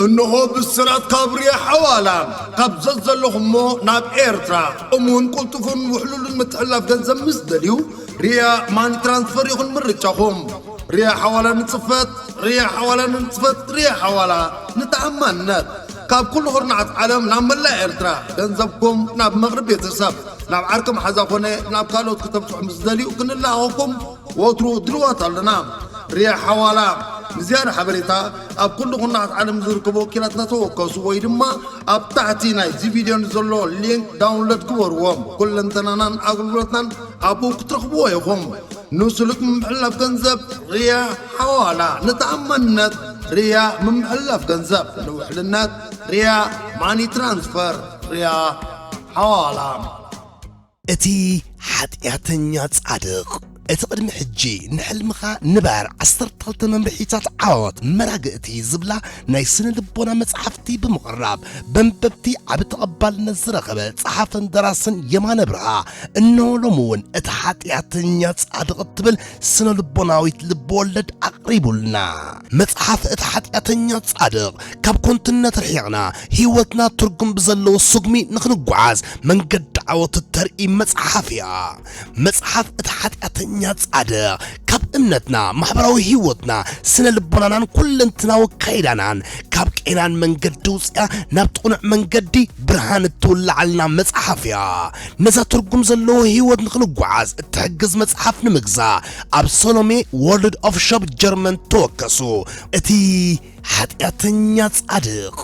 እንሆ ብስራት ካብ ሪያ ሓዋላ። ካብ ዘዘለኹሞ ናብ ኤርትራ እሙን ቅልጡፍን ውሕሉልን ምትሕልላፍ ገንዘብ ምስ ደልዩ፣ ሪያ ማኒ ትራንስፈር ይኹን ምርጫኹም። ሪያ ሓዋላ ንጽፈት፣ ሪያ ሓዋላ ንጽፈት፣ ሪያ ሓዋላ ንተኣማንነት። ካብ ኩሉ ኩርናዓት ዓለም ናብ መላእ ኤርትራ ገንዘብኩም ናብ መቕርብ ቤተሰብ፣ ናብ ዓርኪ መሓዛ ኮነ ናብ ካልኦት ክተብጽሑ ምስ ደልዩ ክንለኣኸኩም ወትሩ ድልዋት ኣለና። ሪያ ሓዋላ። ንዝያዳ ሓበሬታ ኣብ ኩሉ ኩርናዓት ዓለም ዝርከቡ ወኪላትና ተወከሱ ወይ ድማ ኣብ ታሕቲ ናይዚ ቪድዮ ንዘሎ ሊንክ ዳውንሎድ ግበርዎ። ኩለንተናናን ኣገልግሎትናን ኣብኡ ክትረኽብዎ ኢኹም። ንስሉጥ ምምሕልላፍ ገንዘብ ሪያ ሓዋላ። ንተኣማንነት ሪያ ምምሕልላፍ ገንዘብ። ንውሕልነት ሪያ ማኒ ትራንስፈር። ሪያ ሓዋላ። እቲ ሓጢኣተኛ ጻድቕ። እቲ ቅድሚ ሕጂ ንሕልምኻ ንበር ዓሰርተ ክልተ መምርሒታት ዓወት መራግእቲ ዝብላ ናይ ስነ ልቦና መጽሓፍቲ ብምቕራብ በንበብቲ ዓቢ ተቐባልነት ዝረኸበ ጸሓፍን ደራስን የማነ ብርሃ፣ እነሆ ሎሚ እውን እቲ ሓጢኣተኛ ጻድቕ እትብል ስነ ልቦናዊት ልብወለድ ኣቕሪቡልና። መጽሓፍ እቲ ሓጢኣተኛ ጻድቕ ካብ ኮንትነት ርሒቕና ህይወትና ትርጉም ብዘለዎ ስጉሚ ንኽንጓዓዝ መንገዲ ዓወት እተርኢ መጽሓፍ እያ። መጽሓፍ እቲ ሓጢኣተኛ ጻድቕ ካብ እምነትና፣ ማሕበራዊ ህይወትና፣ ስነ ልቦናናን ኩለንትናዊ ኣካይዳናን ካብ ቄናን መንገዲ ውጽኣ ናብ ጥኑዕ መንገዲ ብርሃን እትውልዓልና መጽሓፍ እያ። ነዛ ትርጉም ዘለዎ ህይወት ንኽንጓዓዝ እትሕግዝ መጽሓፍ ንምግዛእ ኣብ ሰሎሜ ወርልድ ኦፍ ሾፕ ጀርመን ተወከሱ። እቲ ሓጢኣተኛ ጻድቕ።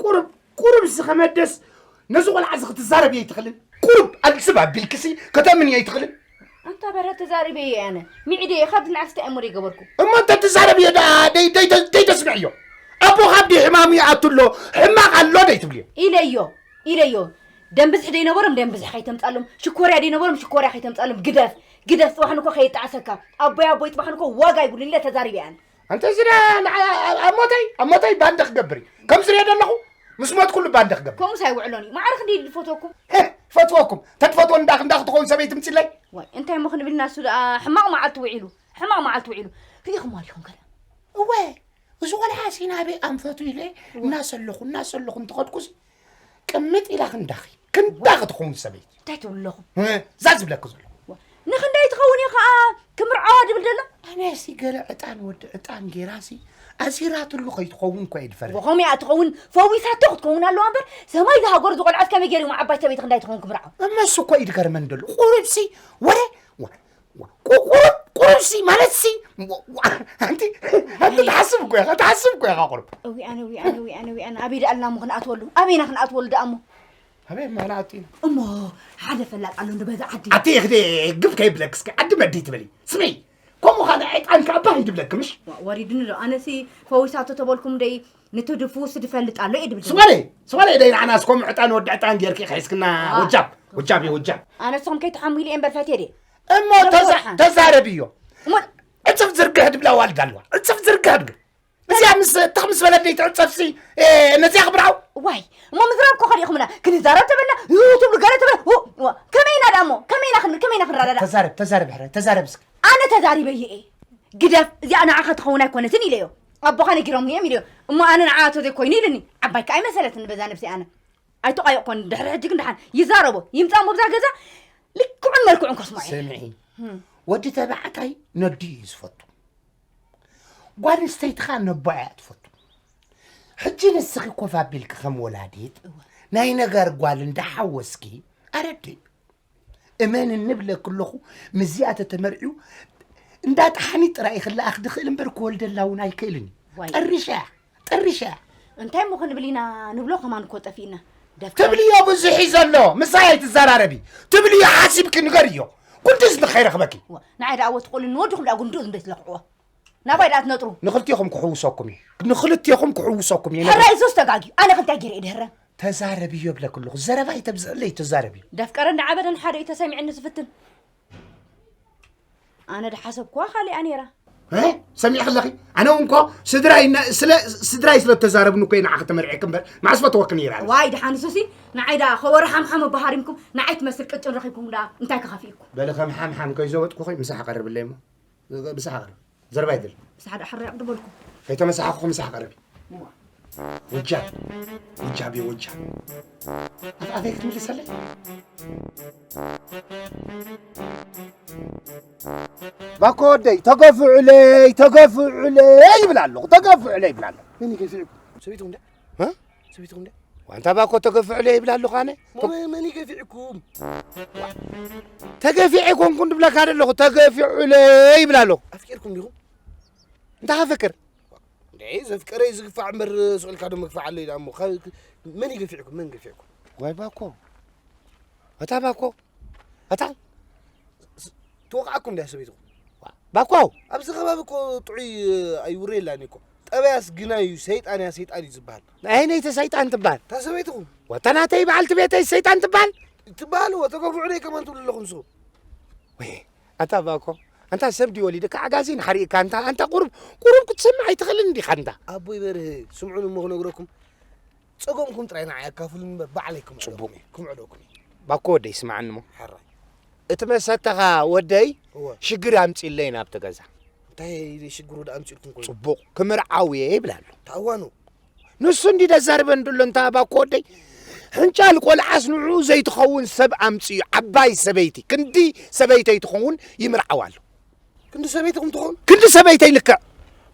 ቁሩብ ቁሩብ ዝኸመደስ ነዚ ቆልዓ እዚ ክትዛረብ እየ ኣይትኽእልን? ቁሩብ ኣልዝብ ኣቢልክሲ ከተእምንዮ ኣይትኽእልን? ኣንታ በረ ተዛሪበ እየ ኣነ። ሚዒደ እየ፣ ካብ ንዓስ እንታይ እሞ ደይገበርኩ? እሞ እንተ ትዛረብ እየ ደኣ ደይ- ደይ- ደይ- ደይተስምዕዮ? ኣቦኻ ኣብዲ ሕማም ይኣቱ ኣሎ፣ ሕማቕ ኣሎ ደይትብልዮ? ኢለዮ፣ ኢለዮ። ደም ብዝሒ ደይነበሮም ደም ብዝሒ ከይተምጻሎም፣ ሽኮርያ ደይነበሮም ሽኮርያ ከይተምጻሎም። ግደፍ፣ ግደፍ፣ ጽባሕ ንኮ ከየጣዕሰካ። ኣቦይ ኣቦይ ጽባሕ ንኮ ዋጋ ይብሉን ኢለ ተዛሪበ እየ ኣነ። ኣንተ እዚ ደኣ ንዓ ኣብ ሞተይ፣ ኣብ ሞተይ ባንደ ክገብር እዩ። ከም ዝሪኦ ዘለኹ ምስ ሞት ኩሉ ባንደ ክገብር። ከምኡስ ኣይውዕሎን እዩ። ማዕረ ክንደይ ዝፈትወኩም። ሄ፣ ፈትወኩም። ተትፈትወን እንዳ ክንዳ ክትኸውን ሰበይቲ ምጽለይ። ዋይ፣ እንታይ እሞ ክንብል ኢና፣ እሱ ደኣ ሕማቕ መዓልቲ ውዒሉ፣ ሕማቕ መዓልቲ ውዒሉ። ርኢኹም ኣሊኹም ገለ። እወ፣ እዚ ቆልዓ ሲ ናበይ ኣንፈቱ ኢለ እናሰለኹ፣ እናሰለኹ እንተኸድኩሲ ቅምጥ ኢላ ክንዳኺ፣ ክንዳኺ ትኸውን ሰበይቲ። እንታይ ትብሉ ኣለኹም? እ፣ እዛ ዝብለኪ ዘለኹ። ዋ፣ ንኽንደይ ትኸውን እየ ኸዓ ክምርዓዋ ድብል ደሎ? ኣነሲ ገለ ዕጣን ወዲ ዕጣን ጌራሲ ኣሲራትሉ ከይትኸውን እኮ እየ ድፈርህ። ወ፣ ኸመይ እያ ትኸውን? ፈዊሳቶ ክትከውን ኣለዋ እምበር፣ ሰማይ ዝሃገሩ ዝቖልዐት ከመይ ገይሩ ዓባይ ሰበይቲ ክንደይ ትኸውን ክምርዓው? እመሱ እኮ እዩ ድገርመን ደሎ። ቁሩብሲ ወረ፣ ወ-፣ ወ-፣ ቁ-፣ ቁሩብ፣ ቁሩብሲ ማለትሲ፣ ወ-፣ ወ-፣ ኣንቲ፣ ኣንቲ ትሓስብ እኮ ኢኻ፣ ትሓስብ እኮ ኢኻ ቁሩብ። እዊ ኣነ፣ እዊ ኣነ፣ እዊ ኣነ፣ እዊ ኣነ፣ ኣበይ ደኣልና እሞ ክንኣትወሉ? ኣበይና ክንኣትወሉ ደኣ እሞ? ኣበይ እሞ ክንኣቱ ኢና? እሞ ሓደ ፈላጥ ኣሎ እንዶ በዛ ዓዲ። ኣቲ እኽዲ ግፍ ከይብለክ እስኪ፣ ዓዲ መዲ ትበሊ። ስሚ፣ ከምኡ ኻነ ዕጣን ከኣ ባህ ይድብለክ፣ ምሽ? ዋ-፣ ወሪድኒ ዶ? ኣነሲ ፈዊሳቶ ተበልኩም ደይ፣ ነቲ ድፍውስ ድፈልጥ ኣሎ እየ ድብል። ስማሌ፣ ስማሌ ደይ ንዓናስ ከምኡ ዕጣን ወዲ ዕጣን ጌርኪ ሒዝክና፣ ዋ። ወጃብ፣ ወጃብ እዩ፣ ወጃብ። ኣነ ንስኹም ከይትሓሙ ኢለ እየ እምበር ፈትየ ድየ? እሞ እሞ ተዛ-፣ ሓን። ተዛረብዮ። እሞ ዕጽፍ ዝርግሕ ድብላ ዋልድ ኣለዋ። ዕጽፍ ዝርግሕ ድብል። እዚኣ ምስ ትኽ ምስ በለት ደይትዕጸፍሲ፣ እ፣ ነዚኣ ክብርዓው? ዋይ፣ እሞ ምዝራብ እኮ ከዲእኹምና። ክንዛረብ ተበልና፣ ዩ ትብሉ ገለ ተበ-፣ ው-፣ ዋ፣ ከመይና ደኣ እሞ? ከመይና ክን-፣ ከመይና ክንረዳዳእ? ተዛረብ፣ ተዛረብ፣ ሕረ፣ ተዛረብ እስኪ። ኣነ ተዛሪበ እየ። ግደፍ፣ እዚኣ ንዓኻ ትኸውን ኣይኮነትን ኢለዮ። ኣቦኻ ነጊሮምኒ እዮም ኢለዮ። እሞ ኣነ ንዓኣቶ ዘይኮይኑ ኢልኒ። ዓባይ ከኣ ኣይመሰለትኒ በዛ ነብሲ ኣነ። ኣይተቋየቕኮን። ድሕሪ ሕጂ ግን ደሓን ይዛረቦ። ይምጻእ እሞ ብዛ ገዛ ልክዑን መልክዑን ከስምዖ እየ። ስምዒ፣ ወዲ ተባዕታይ ነዱ እዩ ዝፈቱ። ጓል ኣንስተይቲ ኸኣ ነቦኣ እያ ትፈቱ። ሕጂ ንስኺ ኮፍ ኣቢልኪ ከም ወላዲት ናይ ነገር ጓል እንዳሓወስኪ ኣረድእ። እመን እንብለኪ ኣለኹ፣ ምስዚኣ ተተመርዕዩ እንዳ ጠሓኒት ጥራይ ክለኣኽ ድኽእል እምበር ክወልደላ እውን ኣይክእልን እዩ። ዋይ። ጠሪሻ እያ፣ ጠሪሻ እያ። እንታይ እሞ ክንብል ኢና ንብሎ፣ ከማን እኮ ጠፊእና። ደፍተር ትብልዮ ብዙሕ እዩ ዘሎ፣ ምሳይ ኣይትዘራረቢ። ትብልዮ ሓሲብኪ ንገርዮ። ጉንድስ ንኸይረኽበኪ። ዋ፣ ንዓይ ደኣ ወትቆሉ ንወድኹም ደኣ ጉንዱ እንዴት ለኽዕዎ። ናባይ ደኣ ትነጥሩ። ንኽልቴኹም ክሕውሰኩም እየ። ንኽልቴኹም ክሕውሰኩም እየ። ሕራይ ዞስ ተጋግዩ። ኣነ ክንታይ ገይረ እየ ድህረም? ተዛረብዮ እብለኪ ኣለኹ። ዘረባ ኣይተብዝሕለይ፣ ተዛረብዮ። ደፍቀረ እንዳዓበደን ሓደ እዩ ተሰሚዕኒ ዝፍትን። ኣነ ድሓሰብኩዋ ካሊኣ ነይራ። እ? ሰሚዕኪ ኣለኺ? ኣነ እውን እኮ ስድራይ እና-፣ ስለ፣ ስድራይ ስለ እተዛረብኒ እኮ እየ ንዓኺ ተመርዕየኪ እምበር፣ መዓስ ፈተወኪ ነይረ ኣነስ? ዋይ፣ ደሓን ንሱሲ፣ ንዓይ ደኣ ከበሮ ሓምሓም ኣባሃሪምኩም፣ ንዓይ ትመስል ቅጭን ረኺብኩም ደኣ እንታይ ክኸፍእኩም? በሊ ከም ሓምሓም ከይዘበጥኩኺ ምሳሕ ቀርብለይ እሞ። ምሳሕ ቀርብ። ዘረባ ኣይደልን። ምሳሕ ደኣ ሕራይ ኣቕርበልኩም። ከይተመሳሓኹ ምሳሕ ቀርቢ። እዋ። ወጃብ። ወጃብ እየ፣ ወጃብ። ኣፍ ኣፈይ ክትምልሰለይ? ባኮ ወደይ፣ ተገፍዑለይ፣ ተገፍዑለይ ይብል ኣለኹ፣ ተገፍዑለይ ይብል ኣለኹ። መን ይገፊዕኩም? ሰበይትኹም ድያ? እ? ሰበይትኹም ድያ? ዋንታ ባኮ ተገፍዑለይ ይብል ኣለኹ ኣነ። ሞ-፣ መን ይገፊዕኩም? ተገፊዐ ኣይኮንኩን ድብለካ ደለኹ፣ ተገፊዑለይ ይብል ኣለኹ። ኣፍቂርኩም ዲኹም? እንታይ ከፍቅር? እንዴ፣ ዘፍቀረ እዩ ዝግፋዕ እምበር፣ ስቕ ኢልካ ዶ ምግፋዕ ኣሎ ኢላ እሞ፣ ካብ፣ መን ይገፊዕኩም? መን ገፊዕኩም? ዋይ ባኮ። ኣታ ባኮ። ኣታ። ስ-፣ ትወቕዓኩም ድያ ሰበይትኹም? ባኮ። ኣብዚ ከባቢ እኮ ጥዑይ ኣይውረየላን እዩ እኮ። ጠባያስ ግናይ እዩ፣ ሰይጣን እያ፣ ሰይጣን እዩ ዝበሃል። ኣየነይቲ ሰይጣን ትበሃል? እታ ሰበይትኹም። ወታ ናተይ በዓልቲ ቤተይ ሰይጣን ትበሃል? ትበሃል እዎ፣ ተገፍዑለይ ከማን ትብሉ ኣለኹም ንስኹም። ወይ፣ ኣንታ ባኮ፣ ኣንታ ሰብ ድዩ ወሊድካ ዓጋዚ ንሓሪእካ፣ ኣንታ፣ ኣንታ ቁሩብ፣ ቁሩብ ክትሰምዕ ኣይትኽእልን ዲኻ ኣንታ? ኣቦይ በርሀ፣ ስምዑኒ እሞ ክነግረኩም፣ ጸገምኩም ጥራይ ንዓይ ኣካፍሉኒ እምበር ባዕለይ ክምዕደኩም እየ፣ ክምዕደኩም እየ። ባኮ ወደይ ስምዓኒ እሞ። ሕራይ። እቲ መሰተኻ ወደይ እወ። ሽግር ኣምጺእለይ ናብቲ ገዛ። እንታይ ሽግሩ ደኣ ኣምጺእልኩም ኮይኑ? ጽቡቕ፣ ክምርዓው እየ ይብል ኣሎ። ተኣዋኑ። ንሱ እንዲ ደዛርበን ድሎ እንታ ባኮ ወደይ። ሕንጫል ቆልዓስ ንዕኡ ዘይትኸውን ሰብ ኣምጽኡ። ዓባይ ሰበይቲ፣ ክንዲ ሰበይተይ ትኸውን ይምርዓው ኣሎ። ክንዲ ሰበይትኹም ትኾን? ክንዲ ሰበይተይ ልክዕ።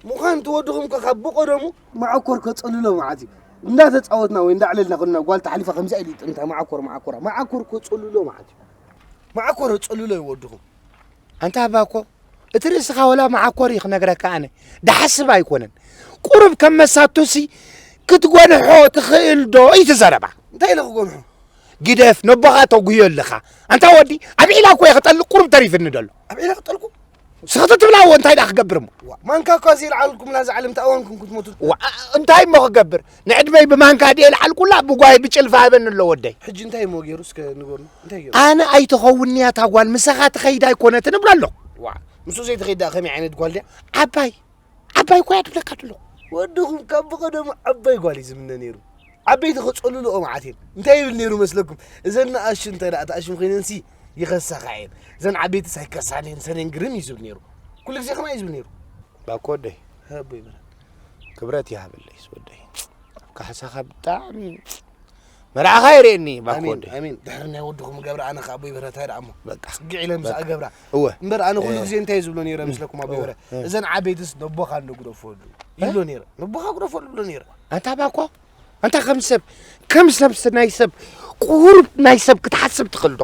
ምዃን እቲ ወድኹም ከ ካብ ብቐደሙ መዓኮር ከጸልሎ መዓት እዩ። እንዳተጻወትና ወይ እንዳዕለልና ኮንና ጓል ተሓሊፋ ከምዚኣ ኢሉ ይጥምታ መዓኮር፣ መዓኮራ። መዓኮር ከጸልሎ መዓት እዩ። መዓኮር ጸልሎ እዩ ወድኹም። ኣንታ ባኮ፣ እቲ ርእስኻ ወላ መዓኮር እዩ ክነግረካ ኣነ። ድሓስብ ኣይኮነን። ቁሩብ ከም መሳቱሲ ክትጎንሖ ትኽእል ዶ እዩ እቲ ዘረባ። እንታይ ኢለ ክጎንሖ? ግደፍ፣ ነቦኻ ተጉዮ ኣለኻ። ኣንታ ወዲ፣ ኣብ ዒላ እኮ እየ ክጠልቕ ቁሩብ ተሪፍኒ ደሎ። ኣብ ዒላ ክጠልቁ? ስኽቲ ትብላ እዎ፣ እንታይ ደኣ ክገብር እሞ? ዋ፣ ማንካ እኳ ዘይልዓልኩምላ እዛ ዓለም ተኣዋንኩም ክትሞቱ። ዋ፣ እንታይ እሞ ክገብር? ንዕድመይ ብማንካ ድየ ልዓልኩላ፣ ብጓሂ ብጭልፋ ሃበኒ ኣሎ ወደይ። ሕጂ እንታይ እሞ ገይሩ እስከ ንገሩኒ? እንታይ ገይሩ? ኣነ ኣይትኸውን እያ እታ ጓል፣ ምሳኻ ትኸይድ ኣይኮነትን እብሎ ኣለኹ። ዋ፣ ምስኡ ዘይትኸይድ ደኣ ከመይ ዓይነት ጓል ድያ? ዓባይ፣ ዓባይ እኮ እያ ትብለካ ዘለኹ። ወድኹም ካብ ብቐደሙ ዓባይ ጓል እዩ ዝምነ ነይሩ። ዓበይቲ ከጸልልኦ መዓት እየን። እንታይ ይብል ነይሩ መስለኩም? እዘን ንኣሽቱ እንታይ ደኣ ተኣሽም ኮይነንሲ ይኸሳኻ እየን። እዘን ዓበይትስ ኣይከሳን እየን፣ ሰነን ግርም እዩ ዝብል ነይሩ። ኩሉ ግዜ ከማይ እዩ ዝብል ነይሩ። ባኮ ወደይ። ኣቦይ በርሀ። ክብረት ይሃበለይስ ወደይ። ካሕሳኻ ብጣዕሚ መርዓኻ ይርእየኒ፣ ባኮ ኣሜን፣ ወደይ። ኣሜን። ድሕሪ ናይ ወድኹም ገብረ ኣነ ኸኣ ኣቦይ በርሀ እንታይ ደኣ እሞ? በቃ። ጽግዕ ኢለ ምስኣ በቃ። ገብራ። እወ። እምበር ኣነ ኩሉ እ። ግዜ እንታይ ዝብሎ ነይረ እ። መስለኩም ኣቦይ እወ። በርሀ? እ። እዘን ዓበይትስ ነቦኻ እንዶ ግደፈሉ እ? ይብሎ ነይረ። ነቦኻ ግደፈሉ ይብሎ ነይረ። ኣንታ ባኮ፣ ኣንታ ከም ሰብ፣ ከም ሰብስ ናይ ሰብ፣ ቁሩብ ናይ ሰብ ክትሓስብ ትኽእል ዶ?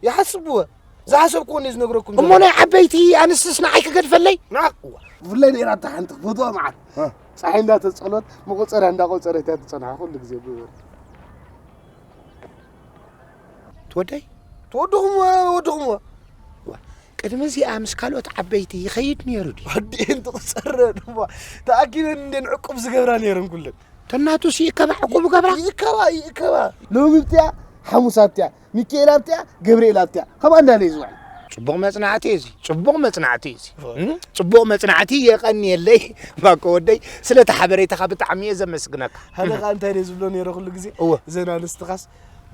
ይሓስብዎ። ዝሓሰብክዎ እንደ ዝነግረኩም እሞ ዘለኹ። ናይ ዓበይቲ ኣንስትስ ንዓይ ክገድፈለይ? ንዓ-፣ እዋ። ብፍላይ ነይራ እታ ሓንቲ ክፈትዋ መዓት። እ። ጸሓይ እንዳተጸሎት፣ መቆጸርያ እንዳቆጸረት እያ ትጸንሓ ኩሉ ግዜ ብእግሩ። ትወደይ? ትወድኹምዎ፣ ወድኹምዎ። ዋ፣ ቅድሚ እዚኣ ምስ ካልኦት ዓበይቲ ይኸይድ ነይሩ ድዩ? ኣዲአን ትቑጸረን እሞ፣ ተኣኪበን እንዴን ዕቁብ ዝገብራ ነይረን ኩለን። ተናቱስ ይእከባ ዕቁብ ገብራ? ይእከባ፣ ይእከባ። ሎሚ ኣብቲኣ፣ ሓሙስ ኣብቲኣ፣ ሚካኤል ኣብቲኣ፣ ገብርኤል ኣብቲኣ። ከምኣ እንዳለ እዩ ዝውዕል። ጽቡቕ መጽናዕቲ እዩ እዚ። ጽቡቕ መጽናዕቲ እዩ እዚ። እም? ጽቡቕ መጽናዕቲ፣ የቐንየለይ። ባኮ ወደይ፣ ስለቲ ሓበሬታኻ ብጣዕሚ እየ ዘመስግነካ። ኣነ ኸኣ እንታይ ድየ ዝብሎ ነይረ ኩሉ ግዜ? እወ። እዘን ኣንስትኻስ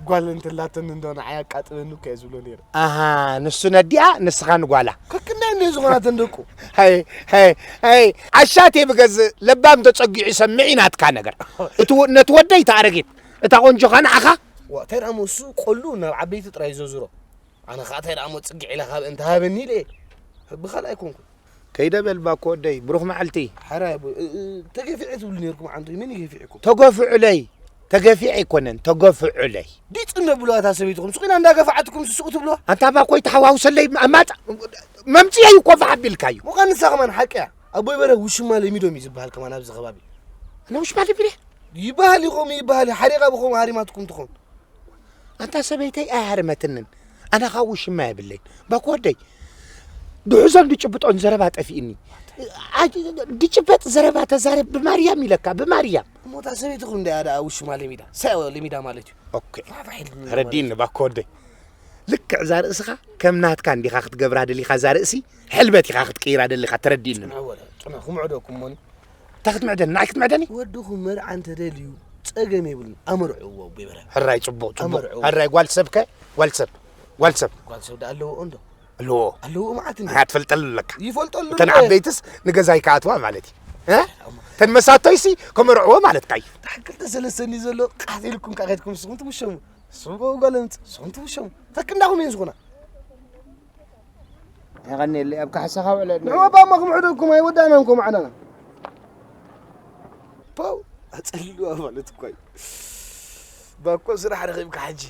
ጓል እንተላተኒ እንዶ ንዓይ ኣቃጥበኒ እኮ እየ ዝብሎ ነይረ። ኣሃ፣ ንሱ ነዲኣ፣ ንስኻ ንጓላ። ከክንደይ እንደ ዝኾናተን ደቁ። ሃይ፣ ሃይ፣ ሃይ፣ ዓሻት እየ ብገዝእ፣ ለባም ተጸጊዑ ይሰምዕ እዩ ናትካ ነገር። እቲ ወ-፣ ነቲ ወደይ፣ እቲ ኣረጊት። እታ ቆንጆ ኸ ንዓኻ? ዋ፣ እንታይ ደኣ እሞ እሱ ቆሉ ናብ ዓበይቲ ጥራይ ዘዙሮ። ኣነ ኸዓ እንታይ ደኣ እሞ ጽግዕ ኢለ ካብ እንተ ሃበኒ ኢለ እየ። ብኻልእ ኣይኮንኩን። ከይደ በል ባኮ ወደይ፣ ብሩኽ መዓልቲ። ሓራይ ኣቦይ፣ እ፣ እ፣ ተገፊዐ ትብሉ ነይርኩም ዓንቶይ፣ መን እዩ ገፊዕኩም? ተገፍዑለይ፣ ተገፊዐ ኣይኮነን፣ ተገፍዑለይ። ዲጽነ ብሉዋ እታ ሰበይትኹም፣ ሱቕ ኢላ እንዳገፋዓትኩም ስስቑ ትብሉዋ። ኣንታ ባኮይ ተሓዋውሰለይ፣ ኣማጻ-፣ መምጽኤይ እኮ ፋሕ ኣቢልካዮ። ምዃን ንሳ ኸማን ሓቂ እያ። ኣቦይ በረ ውሽማ ለሚዶም እዩ ዝበሃል ከማን ኣብዚ ከባቢ። ኣነ ውሽማ ለሚደ? ይበሃል ኢኹም ይበሃል እዩ። ሓሪቓ ብኸምኡ ሃሪማትኩም ትኾን። ኣንታ ሰበይተይ ኣይሃረመትንን። ኣነ ኻብ ውሽማ የብለይን። ባኮ ወደይ፣ ድሑዞን ድጭብጦን ዘረባ ጠፊእኒ። ኣይ፣ ድጭበጥ ዘረባ ተዛረብ ብማርያም ኢለካ፣ ብማርያም። እሞ እታ ሰበይትኹም እንድያ ደኣ ውሽማ ለሚዳ። ሳይ ለሚዳ ማለት እዩ። ኦኬ። ፋሕፋሕ ኢሉ ተረዲእኒ ባኮ ወደይ። ልክዕ እዛ ርእስኻ ከም ናትካ እንዲኻ ክትገብራ ደሊኻ እዛ ርእሲ፣ ሕልበት ኢኻ ክትቅይራ ደሊኻ ተረዲእኒ። ጽንሑ ወለ፣ ጽንሑ ክምዕደኩም እሞኒ። እንታይ ክትምዕደኒ? ንዓይ ክትምዕደኒ? ወድኹም መርዓ እንተደልዩ ጸገም የብሉን። ኣመርዕዎ ኣቦይ በረ። ሕራይ ጽቡቕ፣ ጽቡቕ። ኣመርዕዎ። ሕራይ ጓል ሰብከ? ጓል ሰብ። ጓል ሰብ። ጓል ሰብ ደኣ ኣለዎ እንዶ? ኣለዎ። ኣለዎ መዓት እንዶ? ኣያ ትፈልጠሉ ኣለካ። ይፈልጠሉ እተን እንዶ? ዓበይትስ ንገዛይ ክኣትዋ ማለት እዩ። እ? እተን መሳቶይሲ ከመርዕዎ ማለትካ እዩ። ደሓን ክልተ ሰለስተን እዩ ዘሎ። ቃሕ ኢልኩም ከኣ ከድኩም ንስኹም ትውሸሙ። ንስኹም ከ ጓል ኣምጽ-፣ ንስኹም ትውሸሙ። ተክንዳኹም እየን ዝኾና። የቐንየለይ፣ ኣብ ካሕሳኻ ውዕለኒ። ንዑ ኣባማ ክምዕደኩም ኣይወዳእናን እኮ ማዕዳና። ፖው! ኣጸልልዋ ማለት እኳ እዩ። ባኮ ስራሕ ረኺብካ ሕጂ።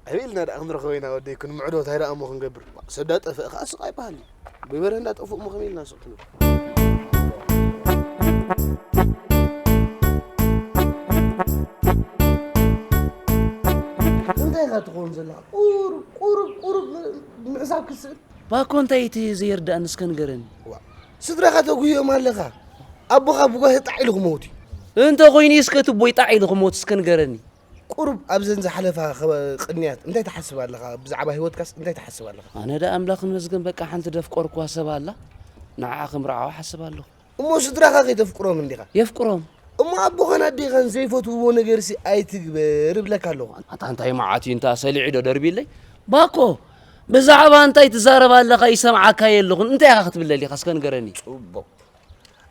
ኣበይ ኢልና ደኣ ክንረኽቦ ኢና ወደይ፣ ክንምዕዶ እንታይ ደኣ እሞ ክንገብር? ሰብ ዳጠፍአ ከኣ ስቕ ኣይበሃል እዩ። ብበረ እንዳጠፍኡ እሞ ከመይ ኢልና ስቕ ክንብል? እንታይ ኢኻ ትኸውን ዘለኻ? ቁሩብ፣ ቁሩብ፣ ቁሩብ ምሕሳብ ክስእን። ባኮ እንታይ እቲ ዘየርድኣኒ እስከ ንገረኒ። ዋ፣ ስድራኻ ተጉህዮም ኣለኻ። ኣቦኻ ብጓሂ ጣዕ ኢሉ ክመውት እዩ። እንተ ኾይኑ እስከ እቲ ኣቦይ ጣዕ ኢሉ ክመውት እስከ ንገረኒ። ቁሩብ ኣብዘን ዝሓለፋ ኸ-፣ ቅንያት እንታይ ትሓስብ ኣለኻ? ብዛዕባ ህይወትካስ እንታይ ትሓስብ ኣለኻ? ኣነ ደኣ ኣምላኽ ይመስገን በቃ ሓንቲ ደፍቀርኩዋ ሰብ ኣላ። ንዓኣ ክምርዓዋ እሓስብ ኣለኹ። እሞ ስድራኻ ከይተፍቅሮም እንዲኻ? የፍቅሮም። እሞ ኣቦኻን ኣዴኻን ዘይፈትውዎ ነገርሲ ኣይትግበር እብለካ ኣለኹ። ኣታ እንታይ መዓት እዩ እንታ ሰሊዑ ዶ ደርቢለይ? ባኮ ብዛዕባ እንታይ ትዛረብ ኣለኻ ይሰምዓካ የለኹን። እንታይ ኢኻ ክትብል ደሊኻ እስከ ንገረኒ። ጽቡቕ።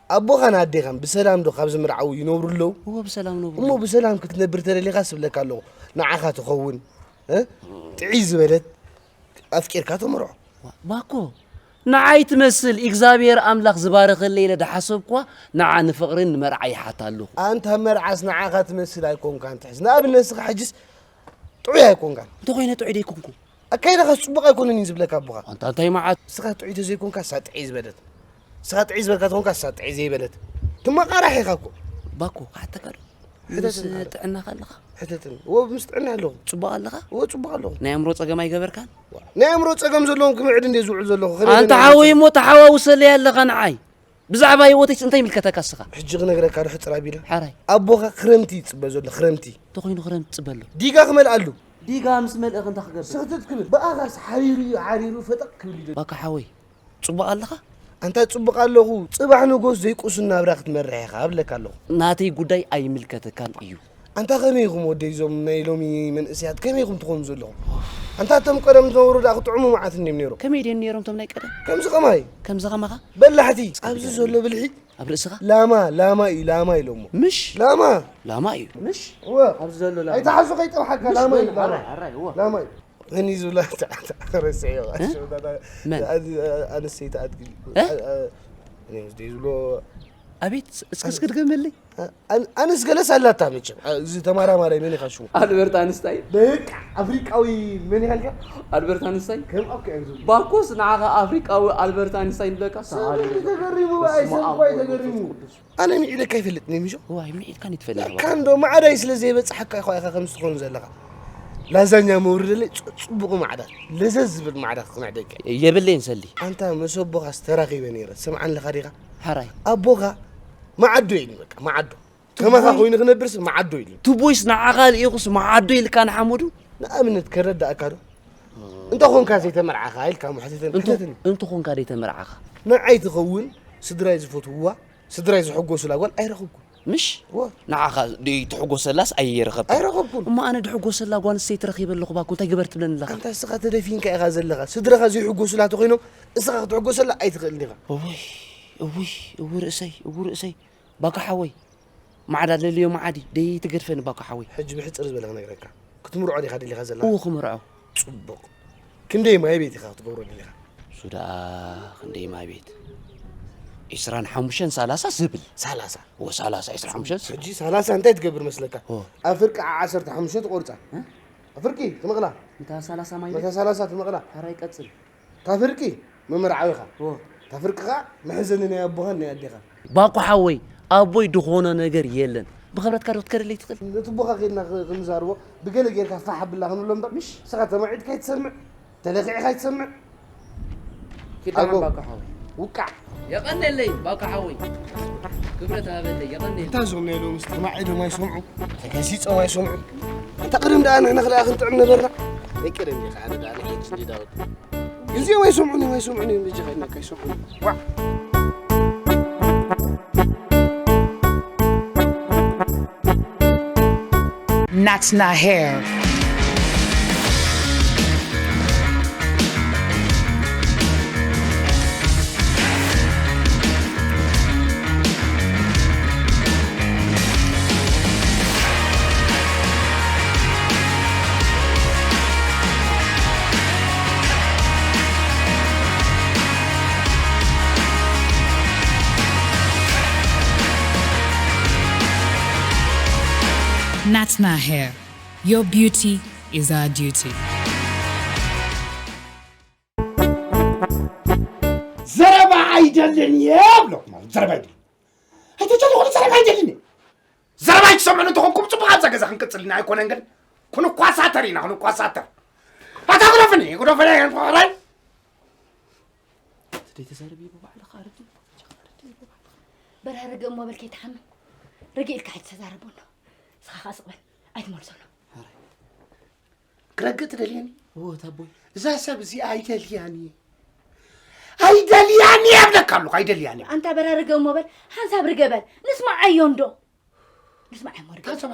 ኣቦኻን ኣዴኻን ብሰላም ዶ ካብ ዝምርዓዉ ይነብሩ ኣለዉ? እወ ብሰላም ነብሩ። እሞ ኣለዉ። ብሰላም ክትነብር ተደሊኻስ እብለካ ኣለኹ ንዓኻ ትኸውን እ ጥዕይ ዝበለት ኣፍቂርካ ተመርዖ። ዋ- ባኮ ንዓይ ትመስል እግዚኣብሔር ኣምላኽ ዝባረኸለይ ኢለ ድሓሰብኳ ንዓ ንፍቕርን ንመርዓ ይሓታ ኣለኹ። ኣንታ መርዓስ ንዓኻ ትመስል ኣይኮንካን ትሕዝ። ንኣብነት ንስኻ ሕጅስ ጥዑይ ኣይኮንካን። እንተኾይነ ጥዑይ ደይኮንኩ። ኣካይዳኻስ ጽቡቕ ኣይኮነን እዩ ዝብለካ ኣቦኻ። ኣንታ እንታይ መዓት። ንስኻ ጥዑይ ተዘይኮንካ እሳ ጥዕይ ዝበለት። ንስኻ ጥዕይ ዝበልካ ተኾንካ እሳ ጥዕይ ዘይበለት። ትመቓራሕ ኢኻ እኮ። ባኮ ክሓተካ ዶ? ምስ ጥዕናኻ ኣለኻ? ሕተትን። እወ ምስ ጥዕና ኣለኹ። ጽቡቕ ኣለኻ? እወ ጽቡቕ ኣለኹ። ናይ ኣእምሮ ጸገም ኣይገበርካን? ዋ፣ ናይ ኣእምሮ ጸገም ዘለዎም ክምዕድ እንድየ ዝውዕል ዘለኹ። ከመይ ኣንታ ገለ ሓወይ እሞ ተሓዋውሰለይ ኣለኻ ንዓይ። ብዛዕባ ህይወተይስ እንታይ ይምልከተካ እስኻ? ሕጂ ክነግረካ ዶ ሕጽር ኣቢለ? ሓራይ። ኣቦኻ ክረምቲ ይጽበ ዘሎ፣ ክረምቲ። እንተኾይኑ ክረምቲ ትጽበ ኣሎ። ዲጋ ክመልኣሉ። ዲጋ ምስ መልእኽ እንታይ ክገብር? ስኽትት ክብል። ብኣኻስ ሓሪሩ እዩ፣ ሓሪሩ ፈጠቕ ክብል እዩ። ባካ ሓወይ፣ ጽቡቕ ኣለኻ? ኣንታ ጽቡቕ ኣለኹ፣ ጽባሕ ንጎስ ዘይቁስን ናብራ ክትመርሕ ኢኻ እብለካ ኣለኹ። ናተይ ጉዳይ ኣይምልከተካን እዩ። ኣንታ ከመይ ኢኹም ወደይ እዞም ናይ ሎሚ መንእሰያት ከመይ ኢኹም ትኾኑ ዘለኹም? ኣንታ እቶም ቀደም ዝነበሩ ደኣ ክጥዕሙ መዓት እንድዮም ነይሮም። ከመይ ድዮም ነይሮም እቶም ናይ ቀደም? ከምዚ ኸማይ። ከምዚ ኸማኻ? በላሕቲ። ኣብዚ ዘሎ ብልሒ ኣብ ርእስኻ? ላማ ላማ እዩ ላማ ኢሎሞ። ምሽ? ላማ። ላማ እዩ። ምሽ? እወ። ኣብዚ ዘሎ ላማ። ኣይትሓዞ ከይጠብሓካ ላማ እዩ ላማ። ኣራይ እወ። ላማ እዩ። መን እዩ ዝብላ ረስዐዮ። መን? ኣንስተይቲ ኣድጊ። እ? እኔ ዝብሎ ኣቤት እስኪ እስኪ ድገመለይ። ኣን- ኣነስ ገለስ ኣላታ መቸም። ኣ- እዚ ተማራማራይ መን ኢኻ ሽሙ? ኣልበርት ኣንስታይን። በቃ ኣፍሪቃዊ መን ኢኻ ኢልካ? ኣልበርት ኣንስታይን። ከም ኣካ እዮም ዝብሉ። ባኮስ ንዓኻ ኣፍሪቃዊ ኣልበርት ኣንስታይን ዝበለካ ሰሃሊ እዩ። ተገሪሙ በኣይ ሰብ እኳ እዩ ተገሪሙ። ኣነ ምዒደካ ኣይፈልጥን እየ ሚሾ። ዋይ ምዒድካን ይትፈልጥ። ለካ እንዶ ማዕዳይ ስለ ዘይበጽሓካ ኢኻ ኢኻ ከምዚ ትኾን ዘለኻ። ላዛኛ መውርደለይ ጽ- ጽቡቕ ማዕዳ ለዘዝ ዝብል ማዕዳ ክምዕደካ። የብለይን ሰሊ። ኣንታ ምስ ኣቦኻስ ተራኺበ ነይረ ትሰምዓኒ ኣለኻ ዲኻ? ሓራይ ኣቦኻ መዓዶ ኢሉ በቃ መዓዶ ከማኻ ኮይኑ ክነብርስ መዓዶ ኢሉ። ትቦይስ ንዓኻ ልኢኹስ መዓዶ ኢልካ ንሓመዱ። ንኣብነት ከረዳእካ ዶ እንተ ኾንካ ዘይተመርዓኻ ኢልካ እሞ ሕተተኒ ሕተተኒ። እንተ ኾንካ ዘይተመርዓኻ ንዓይ ትኸውን ስድራይ ዝፈትውዋ ስድራይ ዝሕጎሱላ ጓል ኣይረኸብኩን። ምሽ እወ ንዓኻ ደይ ትሕጎሰላስ ኣይረኸብኩን። ኣይረኸብኩን። እሞ ኣነ ድሕጎሰላ ጓል ኣንስተይቲ ረኺበ ኣለኹ ባኮ እንታይ ግበር ትብለኒ ኣለኻ? ኣንታ ንስኻ ተደፊንካ ኢኻ ዘለኻ ስድራኻ ዘይሕጎሱላ ተኾይኖም ንስኻ ክትሕጎሰላ ኣይትኽእልን ኢኻ። እውይ እውይ እው ርእሰይ እው ርእሰይ ባካ ሓወይ ማዕዳ ለልዮ ማዓዲ ደይ ትገድፈኒ ባኮ ሓወይ። ሕጂ ብሕጽር ዝበለ ክነግረካ። ክትምርዖ ዲኻ ደሊኻ ዘላ? እዎ ክምርዖ። ጽቡቕ። ክንደይ ማይ ቤት ኢኻ ክትገብሮ ደሊኻ? እሱ ደኣ ክንደይ ማይ ቤት? ዒስራን ሓሙሽተን ሰላሳ ዝብል። ሰላሳ። እዎ ሰላሳ፣ ዒስራን ሓሙሽተን። ሕጂ ሰላሳ እንታይ ትገብር መስለካ? እዎ። ኣብ ፍርቂ ዓሰርተ ሓሙሽተ ትቆርጻ። እ? ኣብ ፍርቂ ትመቕላ። እታ ሰላሳ ማይ ቤት? እታ ሰላሳ ትመቕላ። ኧረ ኣይቀጽል። እታ ፍርቂ መመርዓዊኻ። እዎ። እታ ፍርቂ ኸኣ መሕዘኒ ናይ ኣቦኻን ናይ ኣዴኻን። ባኮ ሓወይ፣ ኣቦይ ድኾኖ ነገር የለን። ብኽብረትካ ዶ ክትከደለይ ትኽእል? ነቲ ኣቦኻ ኬድና ክ-፣ ክንዛርቦ፣ ብገለ ጌርካ ፋሕ ኣብላ ክንብሎ እምበር፣ ምሽ? ንስኻ ተማዒድካ ኣይትሰምዕ፣ ተለኺዕካ ኣይትሰምዕ። ኪድ ኣጎ፣ ደሓን ባኮ ሓወይ። ውቃዕ። የቐንየለይ ባኮ ሓወይ። ክብረት ሃበለይ፣ የቐንየለይ። እንታይ ዝኾነ ኢሎም ምስ ተማዒዶም ኣይሰምዑ፣ ተገሲጾም ኣይሰምዑ። ኣንታ ቅድም ደኣ ንሕና ክልኣ ክንጥዕም ነበርና። ኣይቀደም ኢኻ፣ ኣነ ደኣ ንሕጂ እንዲ ዳውት። እዚኦም ኣይሰምዑን እዮም፣ ኣይሰምዑን እዮም፣ በጃኻ ኢልናካ ኣይሰምዑን። ዋዕ። Natna hair. Natna hair. Your beauty is our duty. ዘረባ ኣይደልን እየ እብለኩም ኣለኹ። ዘረባ ኣይደልን። ኣይተጨነቑ፣ ዘረባ ኣይደልን እየ። ዘረባ ኣይትሰምዑን እንተኾንኩም ጽቡቕ ኣብዛ ገዛ ክንቅጽል ኢና ኣይኮነን ግን ክንኳሳተር ኢና ክንኳሳተር። ኣታ ግደፉኒ፣ ግደፉኒ፣ ሕራይ። ትደይ ተዛረቢ ብባዕልኻ ኣረዲ። በርሀ ርግእ እሞ በል ከይትሓሚ። ርግእ ኢልካ ኣይትተዛረቦ ኣሎ። ንስኻ ኸኣ ስቕ በል። ኣይትመልሶ ኣሎ። ክረግእ ትደልየኒ? እወ፣ ታቦይ። እዛ ሰብ እዚኣ ኣይደልያን እየ። ኣይደልያን እየ እብለካ ኣለኹ፣ ኣይደልያን እየ። ኣንታ በርሀ ርግእ እሞ በል፣ ሓንሳብ ርግእ በል። ንስማዓዮ እንዶ። ንስማዓዮ እሞ ርግእ። ሓንሳብ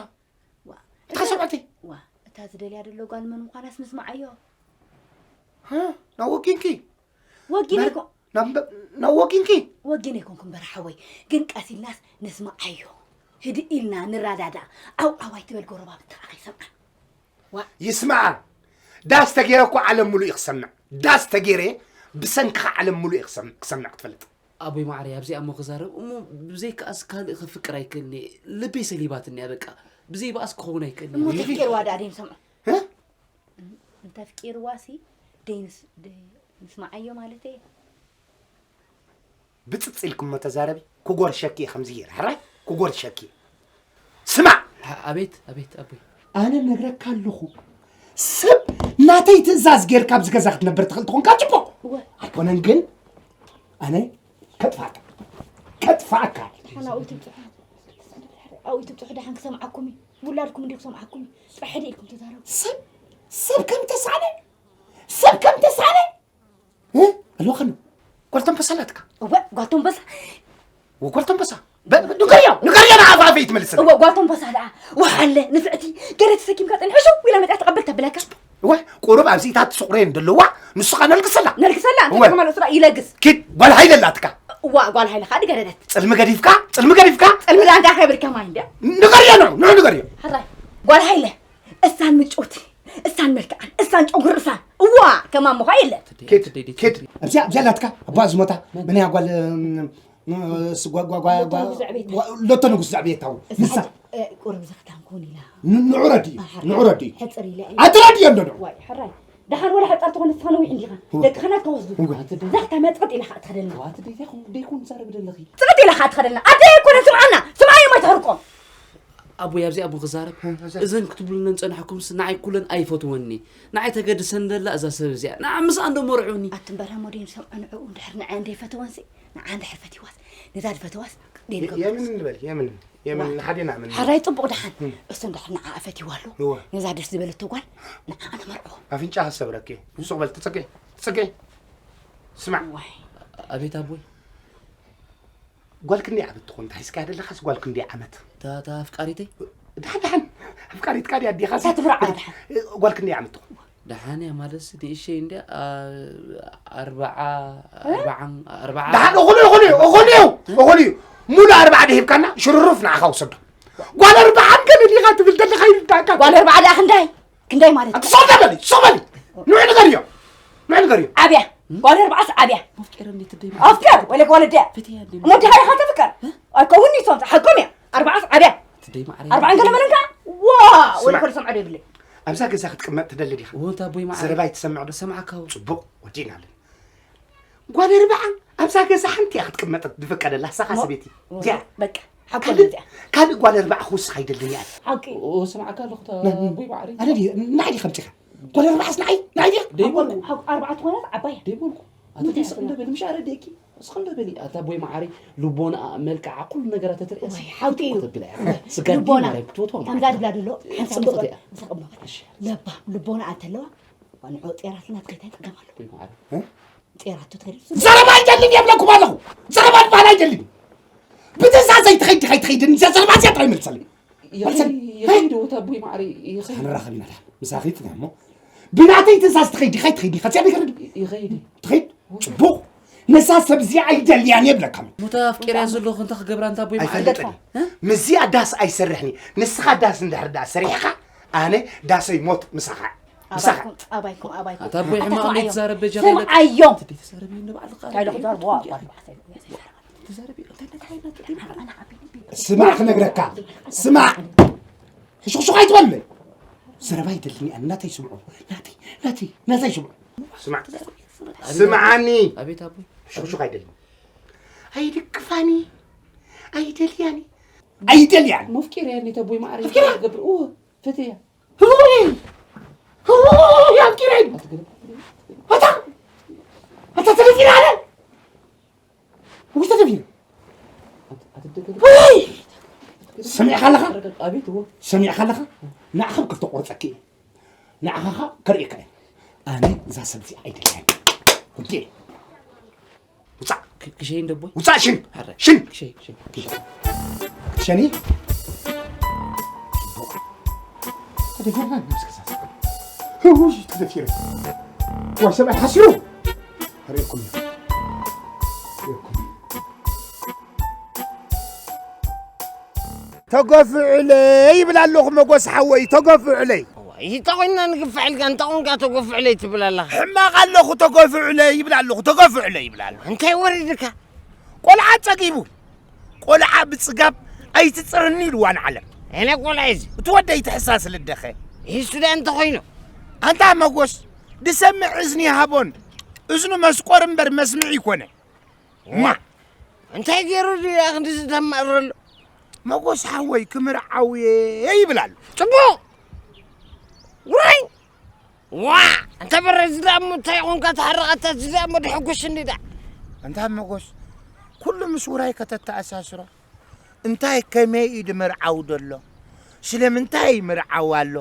ዋ፣ እታ እታ ሰብኣተይ። ዋ፣ እታ ዝደልያ ዘሎ ጓል መን ምዃናስ ንስምዓዮ። ሃ? ናብ ወጊንኪ? ወጊን በር-፣ ኣይኮ-፣ ናብ፣ ናብ ወጊንኪ? ወጊን ኣይኮንኩን በርሓወይ፣ ግን ቀስ ኢልናስ ንስምዓዮ። ህድእ ኢልና ንረዳዳእ። ዓው ዓው ኣይትበል፣ ጎረባብቲ ከዓ ከይሰምዓ። ዋ። ይስምዓ። ዳስ ተገይረ እኮ ዓለም ሙሉእ እዩ ክሰምዕ። ዳስ ተገይረ ብሰንክኻ ዓለም ሙሉእ እዩ ክሰምዕ፣ ክሰምዕ ክትፈልጥ። ኣቦይ ማዕረይ፣ ኣብዚኣ እሞ ክዛረብ እሞ፣ ብዘይካኣስ ካልእ ክፍቅር ኣይክእልን እየ። ልበይ ሰሊባትኒ እያ በቃ። ብዘይ ብኣስ ክኸውን ኣይክእልን እሞ እየ። ተፍቂርዋ ደኣ ደይንሰምዖ? እ? እንተፍቂርዋሲ ደይንስ-፣ ደይ-፣ ንስምዓዮ ማለተይ እየ። ብጽጽ ኢልኪ እሞ ተዛረቢ። ክጎርሸኪ እየ ከምዚ ገይረ። ሕራይ? ክጎርሸኪ እየ። ስማዕ! ኣ-፣ ኣቤት፣ ኣቤት፣ ኣቦይ። ኣነ ነግረካ ኣለኹ። ሰብ ናተይ ትእዛዝ ጌርካ ኣብዚ ገዛ ክትነብር ትኽእል ትኾንካ ጽቡቕ። እወ። ኣይኮነን ግን፣ ኣነ ከጥፋእካ። ከጥፋእካ። ሓና ኣብኡ ትብጽሑ። ኣብኡ ትብጽሑ ደሓን ክሰምዓኩም እዩ። ውላድኩም እንዲ ክሰምዓኩም እዩ። ጥራሕ ሕደ ኢልኩም ተዛረቡ። ሰብ፣ ሰብ ከም ተሳለ፣ ሰብ ከም ተሳለ። እ? ኣለዋ ከሎ። ጓል ተንበሳ ኣላትካ? እወ፣ ጓል ተንበሳ። ወ-፣ ጓል ተንበሳ። በ-፣ ንገርዮ፣ ንገርዮ፣ ንኣፋፈይ ትመልስላ። እወ፣ ጓል ተንበሳ ደኣ። ወሓለ፣ ንፍዕቲ፣ ገለ ተሰኪምካ ጸኒሑ፣ ሽው ኢላ መጽያ ተቐብል ተብለካ። እወ፣ ቁሩብ ኣብዚታት ስቑረየን ዘለዋ፣ ንሱ ኸኣ ነልግሰላ። ነልግሰላ፣ እንታይ እወ። ከማን እሱ ደኣ ይለግስ። ኪድ፣ ጓል ሃይለ ኣላትካ። እዋ፣ ጓል ሃይለ ኸኣ ድገደደት። ጽልሚ ገዲፍካ፣ ጽልሚ ገዲፍካ። ጽልሚ ደኣ እንታይ ከብር ከማይ እንደ? ንገርዮ፣ ንዑ፣ ንዑ ንገርዮ። ሕራይ፣ ጓል ሃይለ፣ እሳን ምጭውቲ፣ እሳን መልክዓን፣ እሳን ጨጉሪ ርእሳን። እዋ፣ ከማን ምዃ የለ። ኬድ፣ ኬድ። ኣብዚኣ፣ ኣብዚኣ ኣላትካ፣ ኣቦኣ ዝሞታ፣ መን እያ ጓል፣ እም፣ እም፣ ስ-፣ ጓ-፣ ጓ-፣ ጓ-፣ ሎቶ ጓ-፣ ንጉስ ዘዕቤት። ጓ-፣ ሎቶ ንጉስ ዘዕቤት ታው። እዛ ንሳ። ሓጭ-፣ እ፣ ቁሩብ ዘኽታም ክውን ኢላ። ን-፣ ንዑ ረድኢ፣ ኣሓ፣ ንዑ ረድኢ። ሕጽር ኢለ እየ። ኣትረድእዮ እንዶ ዶ? ዋይ፣ ሕራይ። ደሓን ወላ ሕጻር ትኾን ንስኻ ነዊሕ እንዲኻ። እዋ። ደቅኻ ናትካ ወስዱ። እዋ። እዛ ክታ መጥቕጥ ኢላ ኸዓ ትኸደልና። ዋት ደይኮን፣ ደይኮን ዛረብ ደለኺ። ጽቕጥ ኢላ ኸዓ ትኸደልና። ኣደይ ኣይኮነን፣ ስምዓና። ስምዓዮም ኣይተህርቆም። ኣቦይ፣ ኣብዚኣ እሞ ክዛረብ? እ፣ እዛ። እዘን ክትብሉለን ጸናሕኩምስ ንዓይ ኩለን ኣይፈትወኒ። ንዓይ ተገድሰን ደላ እዛ ሰብ እዚኣ። ንዓ ምስኣ እንዶ መርዑኒ። ኣቲ እምበር እሞ ደይንሰምዖ ንዕኡ እንድሕር ንዐ እንደይፈተወንሲ፣ ንዓ እንድሕር ፈቲዋስ፣ ነዛ ድፈተዋስ ደይንገብሮ። የምን ንበል፣ የምን፣ የምን ዋ። ንሓዴና ምን። ሓራይ ጽቡቕ ደሓን። እም። እሱ እንድሕር ንዓ ፈቲዋ ኣሎ። እዋ። ነዛ ደስ ዝበለቶ ጓል ንዓ ንመርዖ። ኣፍንጫ ክሰብረኪ። ሱቕ በል፣ ትጽገይ፣ ትጽገይ። ስማዕ። ዋይ። ኣቤት ኣቦይ። ጓል ክንደይ ዓመት ትኾን? እንታይ እስካ ደለኻስ ጓል ክንደይ ዓመት? እታ፣ እታ ኣፍቃሪተይ? ደሓን፣ ደሓን። ኣፍቃሪትካ ድያ ኣዴኻስ? እታ ትብራዕ ደሓን። ጓል ክንደይ ዓመት ትኾን? ደሓን እያ ማለትስ ንእሸይ እንድያ፣ ኣ-፣ ኣርብዓ፣ እ? ኣርብዓን፣ ኣርብዓ። ደሓን እኹል እዩ፣ እኹል እዩ፣ እኹል እዩ፣ እኹል እዩ። ሙሉ ኣርብዓ ደሂብካና ሽሩሩፍ ንዓኻ ውሰዶ። ጓል ኣርብዓን ገለ ዲኻ ትብል ዘለኻ ይርዳእካ። ጓል ኣርብዓ ደኣ ክንዳይ? ክንዳይ ማለት? ኣቲ ሶ በሊ፣ ሶ በሊ። ንዑ ንገርዮ። ንዑ ንገርዮ። ዓብያ። ጓል ኣርብዓስ ዓብያ። ኣፍቂረኒ ትደይ ኣፍቅር፣ ወለ ጓል ድያ? ፍትያ እንዴ? እሞ ድሃ ኢኻ ተፍቅር? እ? ኣይከውን እዩ፣ ሶምሳ ሓቆም እያ። ኣርብዓስ ዓብያ። ትደይ ማዕረ። ኣርብዓን ገለ መለንካ? ዋ፣ ወለ ስማዕ። ኮል ሰምዖ ደብለ። ኣብዛ ገዛ ክትቅመጥ ትደሊ ዲኻ? እወ፣ እንታ ኣቦይ ማዕረ። ዘረባይ ትሰምዕ ዶ? ሰማዕካ። ጽቡቕ፣ ወዲእና ኣለና። ጓል ኣርብዓ ኣብዛ ገዛ ሓንቲ እያ ክትቅመጥ ዝፍቀደላ፣ ንሳኻ ሞ-፣ ሰበይቲ። ሞ-፣ እዚኣ። በቃ፣ ሓቆም ካልእ፣ እዚኣ። ካልእ ጓል ኣርብዓ ክውስኽ ኣይደልን እያ። ሓቂ። ኦ፣ ስማዕካ ኣለኹ፣ እታ ና-፣ ኣቦይ ማዕረ። ኣነ ድየ፣ ንዓይ ዲኻ ኣምጺኻ? ጓል ኣርብዓስ ንዓይ፣ ንዓይ ድያ? ደይበልኩ። ሓቂ፣ ኣርብዓ ትኾነት ዓባይ እያ። ደይበልኩ። ኣቲ እንታይ ደስ እንደ በል፣ ምሽ ኣረደእኪ። እስኺ እንደ በሊ፣ ኣታ ኣቦይ ማዕረ፣ ልቦና፣ መልክዓ፣ ኩሉ ነገራ ተትርእያ፣ ወይ፣ ሓቂ እዩ። ክትብል እያ። ስጋር ልቦና። ማርያም ክትፈትዋ ማለት ከምዛ እዩ። ትብላ ደሎ፣ ሓንሳብ ጽብቕቲ እያ። ምሳቕ እሞ። እሺ። ለባም ልቦና ኣንተለዋ፣ ንዑ ጤራትና ትከይድ ኣይጠቀም ኣለኹ። ኣቦይ ማዕረ። እ? ጤራቱ ትኸይድ። ዘረባ ኣይደልን የብለኩም ኣለኹ። ዘረባ ዝበሃል ኣይደልን። ብትእዛዘይ ትኸይድ ዲኻ ኣይትኸይድን፣ እዚኣ ዘረባ እዚኣ ጥራይ መልሰለይ። ይኸይድ፣ መልሰለይ። ይኸይድ፣ ወታ ኣቦይ ማዕረ፣ ይኸይድ። ክንራኸብ ኢና ደሓን። ምሳኺ ትና እሞ። ብናተይ ትእዛዝ ትኸይድ ዲኻ ኣይትኸይድን ኢኻ፣ እዚኣ ነገር ይኸይድ። ትኸይድ? ጽቡቕ። ነዛ ሰብ እዚኣ ኣይደልያን የብለካ። ወታ ኣፍቂርያ ዘለኹ እንታይ ክገብራ እንታ ኣቦይ ማዕረ? ኣይፈልጥን። እ? ምስዚኣ ዳስ ኣይሰርሕን እየ። ንስኻ ዳስ እንድሕር ደኣ ሰሪሕኻ፣ ኣነ ዳሰይ ሞት ምሳኻ። ምሳኻ። ኣባይኩም፣ ኣባይኩም፣ ኣባይኩም። ኣታ ኣቦይ ሕማቕ ኣተስምዓዮም። ትዛረብ በጃ ስምዓዮም። ትዲ ትዛረብ እዩ ንባዕልኻ። እንታይ ኢሉ ክዛረብ? ዋ፣ ዋ፣ ዋ። ትዛረብ እዩ። እንታይ ነካ ይናት? ስማዕ ክነግረካ። ስማዕ። ሕሹኽሹኽ ኣይትበለይ። ዘረባ ይደልኒ ኣነ ናተይ ስምዑ። ናተይ፣ ናተይ፣ ናተይ ስምዑ። ስማዕ። ስምዓኒ። ኣቤት ኣቦይ። ሕሹኽሹኽ ኣይደልኒ። ኣይድግፋኒ። ኣይደልያኒ። ኣይደልያን። መፍቂር ያኔ ተቦይ ማዕረ ኣፍቂራ? ይገብር። ኡ፣ ፈተያ። ህውይ! ህውይ! ኣፍቂረን! ኣታ! ኣታ ተደፊረ ኣለ! ውይ ተደፊረ! ኣት-፣ ኣትደገፍ። ህውይ! ሰሚዕካ ኣለኻ? ኣቤት፣ እዎ። ሰሚዕካ ኣለኻ? ንዓኻ ክልተ ቆርጸኪ እየ። ንዓኻ ከርእየካ እየ። ኣነ እዛ ሰብ እዚኣ ኣይደልያን። ውዴ። ውጻእ። ክ-፣ ክሸይ እንደ ኣቦይ? ውጻእ ሽን። ኣረ። ሽን። ክሸይ፣ ክሸይ። ክሸኒ? ተደፊርና ነብስ ክሳት። ህውይ፣ ተደፊረ። ዋይ፣ ሰብኣይ ሓሲሩ። ርኤኩም እዩ። ርኤኩም እዩ። ተገፍዑለይ ይብል ኣለኹ መጎስ ሓወይ፣ ተገፍዑለይ። እዋይ፣ እንታይ ኮይንና ንግፋዕ ኢልካ፣ እንታይ ኮንካ ተገፍዑለይ ትብል ኣለኻ? ሕማቕ ኣለኹ፣ ተገፍዑለይ ይብል ኣለኹ፣ ተገፍዑለይ ይብል ኣለኹ። እንታይ ወሪድካ? ቆልዓ ጸጊቡ፣ ቆልዓ ብጽጋብ ኣይትጽርኒ ኢልዋ ንዓለም። ኣነ ቆልዓ እዚ። እቲ ወደይ ትሕሳስ ልደኸ። ይሱ ደኣ እንተኾይኑ። ኣንታ መጎስ፣ ድሰምዕ እዝኒ ይሃቦን፣ እዝኑ መስቆር እምበር መስምዒ ይኮነ። ማ? እንታይ ገይሩ ድዩ ደኣ ክንዲ ዝተማረሉ? መጎስ ሓወይ ክምርዓው እየ ይብል ኣሎ። ጽቡቕ! ውራይ! ዋ! እንተ በረ እዚ ደኣ እሞ እንታይ ኾንካ ተሓረቐታ? እዚ ደኣ እሞ ደሐጉስኒ ደኣ። እንታ መጎስ፣ ኩሉ ምስ ውራይ ከተተኣሳስሮ? እንታይ ከመይ እዩ ድምርዓው ደሎ? ስለምንታይ ይምርዓው ኣሎ?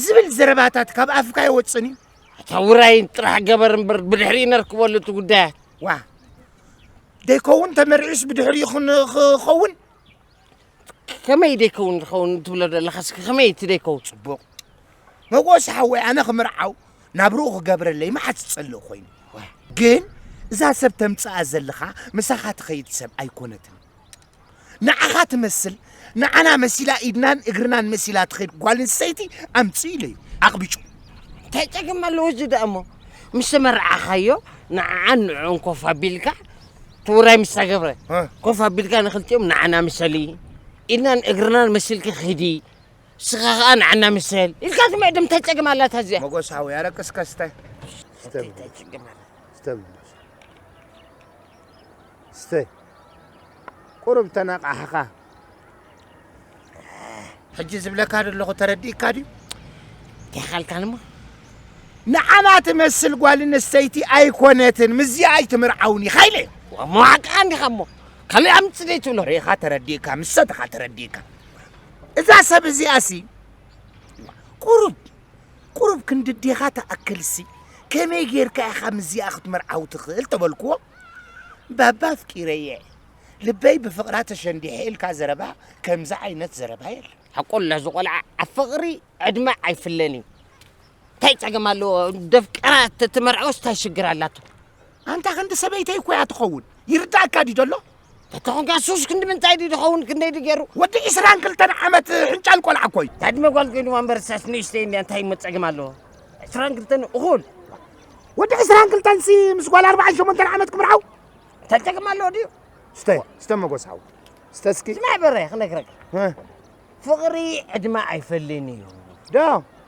ዝብል ዘረባታት ካብ ኣፍካ ይወጽን እዩ። ኣታ ውራይ ጥራሕ ገበር እምበር ብድሕሪኡ ነርክበሉ እቲ ጉዳያት። ዋ! ደይከውን ተመሪዑስ ብድሕሪኡ ክን-፣ ክኸውን? ከመይ ደይከውን ዝኸውን ትብሎ ዘለኻ እስኪ ከመይ እቲ ደይከውን? ጽቡቕ። መጎስ ሓወይ ኣነ ክምርዓው ናብርኡ ክገብረለይ መዓት ዝጸልእ ኮይኑ። ዋ። ግን እዛ ሰብ ተምጽኣ ዘለኻ ምሳኻ ትኸይድ ሰብ ኣይኮነትን። ንዓኻ ትመስል፣ ንዓና መሲላ ኢድናን እግርናን መሲላ ትኸይድ ጓል ኣንስተይቲ ኣምጽእ ኢለ እዩ ኣቕቢጩ። እንታይ ጸገም ኣለዎ እዚ ደኣ እሞ? ምስ ተመርዓኻዮ ንዓን ንዕኡን ኮፍ ኣቢልካ፣ እቲ ውራይ ምስ ተገብረ፣ እ። ኮፍ ኣቢልካ ንኽልቲኦም ንዓና ምሰሊ፣ ኢድናን እግርናን መሲልኪ ኺዲ፣ ንስኻ ኸኣ ንዓና ምሰል ኢልካ ትምዕድም እንታይ ጸገም ኣላታ እዚኣ? መጎስ ሓወይ፣ ኣረቅስካ ስታይ። ስተ እንታይ ጸገም ኣላ? ስተ መጎስ። ስተ። ቁሩብ ተነቃሕኻ። ሕጂ ዝብለካ ዘለኹ ተረዲእካ ድዩ? እንታይ ኻልካን እሞ? ንዓና ትመስል ጓል ኣንስተይቲ ኣይኮነትን፣ ምስዚኣ ኣይትምርዓውን ኢኻ ኢለ። እሞ ሓቅኻ እንዲኻ እሞ። ካልእ ኣምጽእ ደይትብሎ። ርኢኻ ተረዲእካ፣ ምሰትኻ ተረዲእካ። እዛ ሰብ እዚኣሲ ቁሩብ፣ ቁሩብ ክንዲ ኣዴኻ ትኣክልሲ፣ ከመይ ጌርካ ኢኻ ምስዚኣ ክትምርዓው ትኽእል? ተበልክዎ። ባባ ኣፍቂረየ፣ ልበይ ብፍቕራ ተሸንዲሐ ኢልካ ዘረባ፣ ከምዚ ዓይነት ዘረባ የለን። ሓቁ ኣሎ፣ እዚ ቆልዓ ኣብ ፍቕሪ ዕድመ ኣይፍለን እዩ። እንታይ ጸገም ኣለዎ? ደፍቀራ ተ-፣ ትመርዓውስ እንታይ ሽግር ኣላቶ? ኣንታ ክንዲ ሰበይተይ እኮ እያ ትኸውን። ይርዳእካ ድዩ ደሎ? ተተኾንካ ሱስ ክንዲ ምንታይ ድዩ ዝኸውን፣ ክንደይ ድዩ ገይሩ? ወዲ ዕስራን ክልተን ዓመት ሕንጫል ቆልዓ እኮ እዩ። እንታይ ዕድመ ጓል ኮይኑ እምበር ሳስ ንእሽተይ እንድያ፣ እንታይ እሞ ጸገም ኣለዎ? ዕስራን ክልተን እኹል። ወዲ ዕስራን ክልተን ሲ ምስ ጓል ኣርባዓን ሸሞንተን ዓመት ክምርዓው? እንታይ ጸገም ኣለዎ ድዩ? ስተ፣ ስተ መጎስ ሓው። ስተ እስኪ። ስማዕ በረ ክነግረካ። እ። ፍቕሪ ዕድመ ኣይፈልን እዩ። ዶ?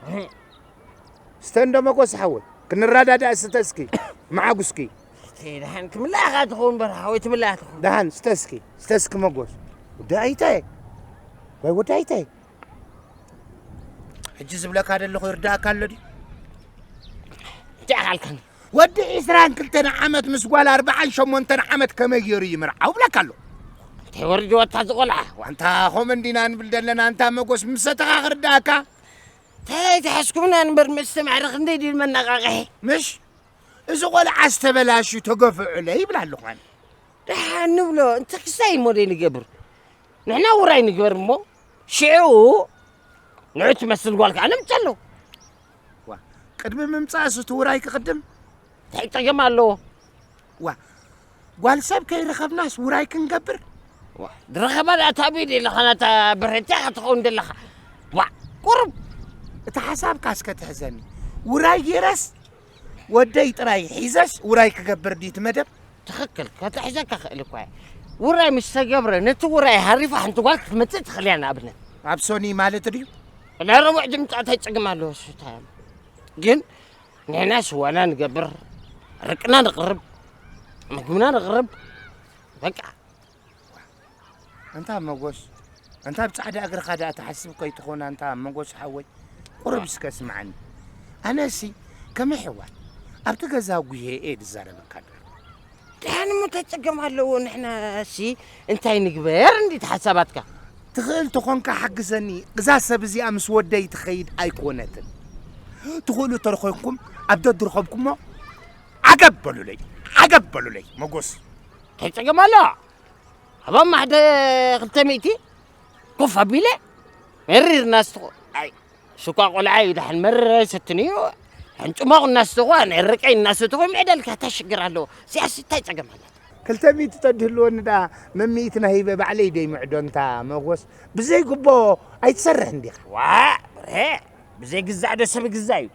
እ። ስተ እንዶ መጎስ ሓወይ። ክንረዳዳእ ስተ እስኪ። መዓጉስኪ። እስቲ ደሓን ትምላእኻ ትኸውን በረ ሓወይ ትምላእ ትኸውን። ደሓን ስተ እስኪ። ስተ እስኪ መጎስ። ወዲ ኣይተ። ወይ ወዲ ኣይተ። ሕጂ ዝብለካ ዘለኹ ይርዳእካ ኣሎ ድዩ? እንታይ ኣኻልካኒ? ወዲ ዕስራን ክልተን ዓመት ምስ ጓል ኣርባዓን ሸሞንተን ዓመት ከመይ ገይሩ ይምርዓው ብለካ ኣሎ። እንታይ ወሪድዎ እታ ዝቖልዓ? ዋንታ ኸም እንዲና ንብል ዘለና፣ ኣንታ መጎስ ምሰተኻ ክርዳእካ። እንታይ ተሓዝኩምና ንበር መስተማዕሪ ክንደይ ድዩ መነቓቕሒ? ምሽ? እዚ ቆልዓ ዝተበላሹ ተገፍዑለ ይብል ኣለኹ ኣነ። ደሓን ንብሎ፣ እንተ ክስታይ እሞ ደይ ንገብር። ንሕና ውራይ ንግበር እሞ፣ ሽዑ ንዑ ትመስል ጓል ከኣ ነምጸሎ። ዋ፣ ቅድሚ ምምጻእስ እቲ ውራይ ክቕድም? እንታይ ጸገም ኣለዎ? ዋ፣ ጓል ሰብ ከይረኸብናስ ውራይ ክንገብር? ዋ፣ ዝረኸባ ደኣ ታበይ ደለኻ ናታ ብረትያ ክትኸውን ደለኻ? ዋ፣ ቁሩብ። እቲ ሓሳብካ እስከ ትሕዘኒ። ውራይ ገይረስ ወደይ ጥራይ ሒዘስ ውራይ ክገብር ድዩ እቲ መደብ? ትኽክል፣ ከተሕዘካ ክእል እኳ እየ። ውራይ ምስ ተገብረ፣ ነቲ ውራይ ሃሪፋ ሓንቲ ጓል ክትመጽእ ትኽእል እያ፣ ንኣብነት። ኣብ ሶኒ ማለት ድዩ? ቅዳም ረቡዕ ድምጻ እንታይ ጸገም ኣለዎ? እሱ እንታይ ኣሎ? ግን ንሕና ስዋና ንገብር፣ ርቅና ንቕርብ፣ ምግብና ንቕርብ፣ በቃ። ኣንታ መጎስ፣ ኣንታ ብጻዕዳ እግርኻ ደኣ ትሓስብ ከይትኾን፣ ኣንታ መጎስ ሓወይ፣ ቁሩብ እስከ ስምዓኒ። ኣነሲ ከም ኣሕዋት ኣብቲ ገዛ ጉሄ እየ ዝዛረበካ ዘለኹ። ደሓን እሞ እንታይ ጸገም ኣለዎ? ንሕናሲ እንታይ ንግበር እንዲ ሓሳባትካ? ትኽእል ተኾንካ ሓግዘኒ። እዛ ሰብ እዚኣ ምስ ወደይ ትኸይድ ኣይኮነትን። ትኽእሉ ተርኾንኩም ኣብ ደድርኸብኩሞ ዓገብ በሉለይ፣ ዓገብ በሉለይ። መጎስ። እንታይ ጸገም ኣለዎ? ሃባማ ሓደ ክልተ ሚእቲ ኮፍ ኣቢለ መሪር እናስተኹ፣ ኣይ፣ ሽኳ ቆልዓ እዩ፣ ደሓን መሪር ኣይሰትን እዩ። ሕንጭሞቕ እናስተኹ፣ ኣነ ረቀይ እናሰተኹ ይምዕደልካ፣ እንታይ ሽግር ኣለዎ? እዚኣስ እንታይ ጸገም ኣላ? ክልተ ሚእቲ ተድህልወኒ ደኣ መሚእትና ሂበ ባዕለይ ደይ ምዕዶ እንታ መጎስ፣ ብዘይ ጉቦ ኣይትሰርሕን ዲኻ? ዋእ፣ ብርሄ፣ ብዘይ ግዛእ ዶ ሰብ ይግዛእ እዩ?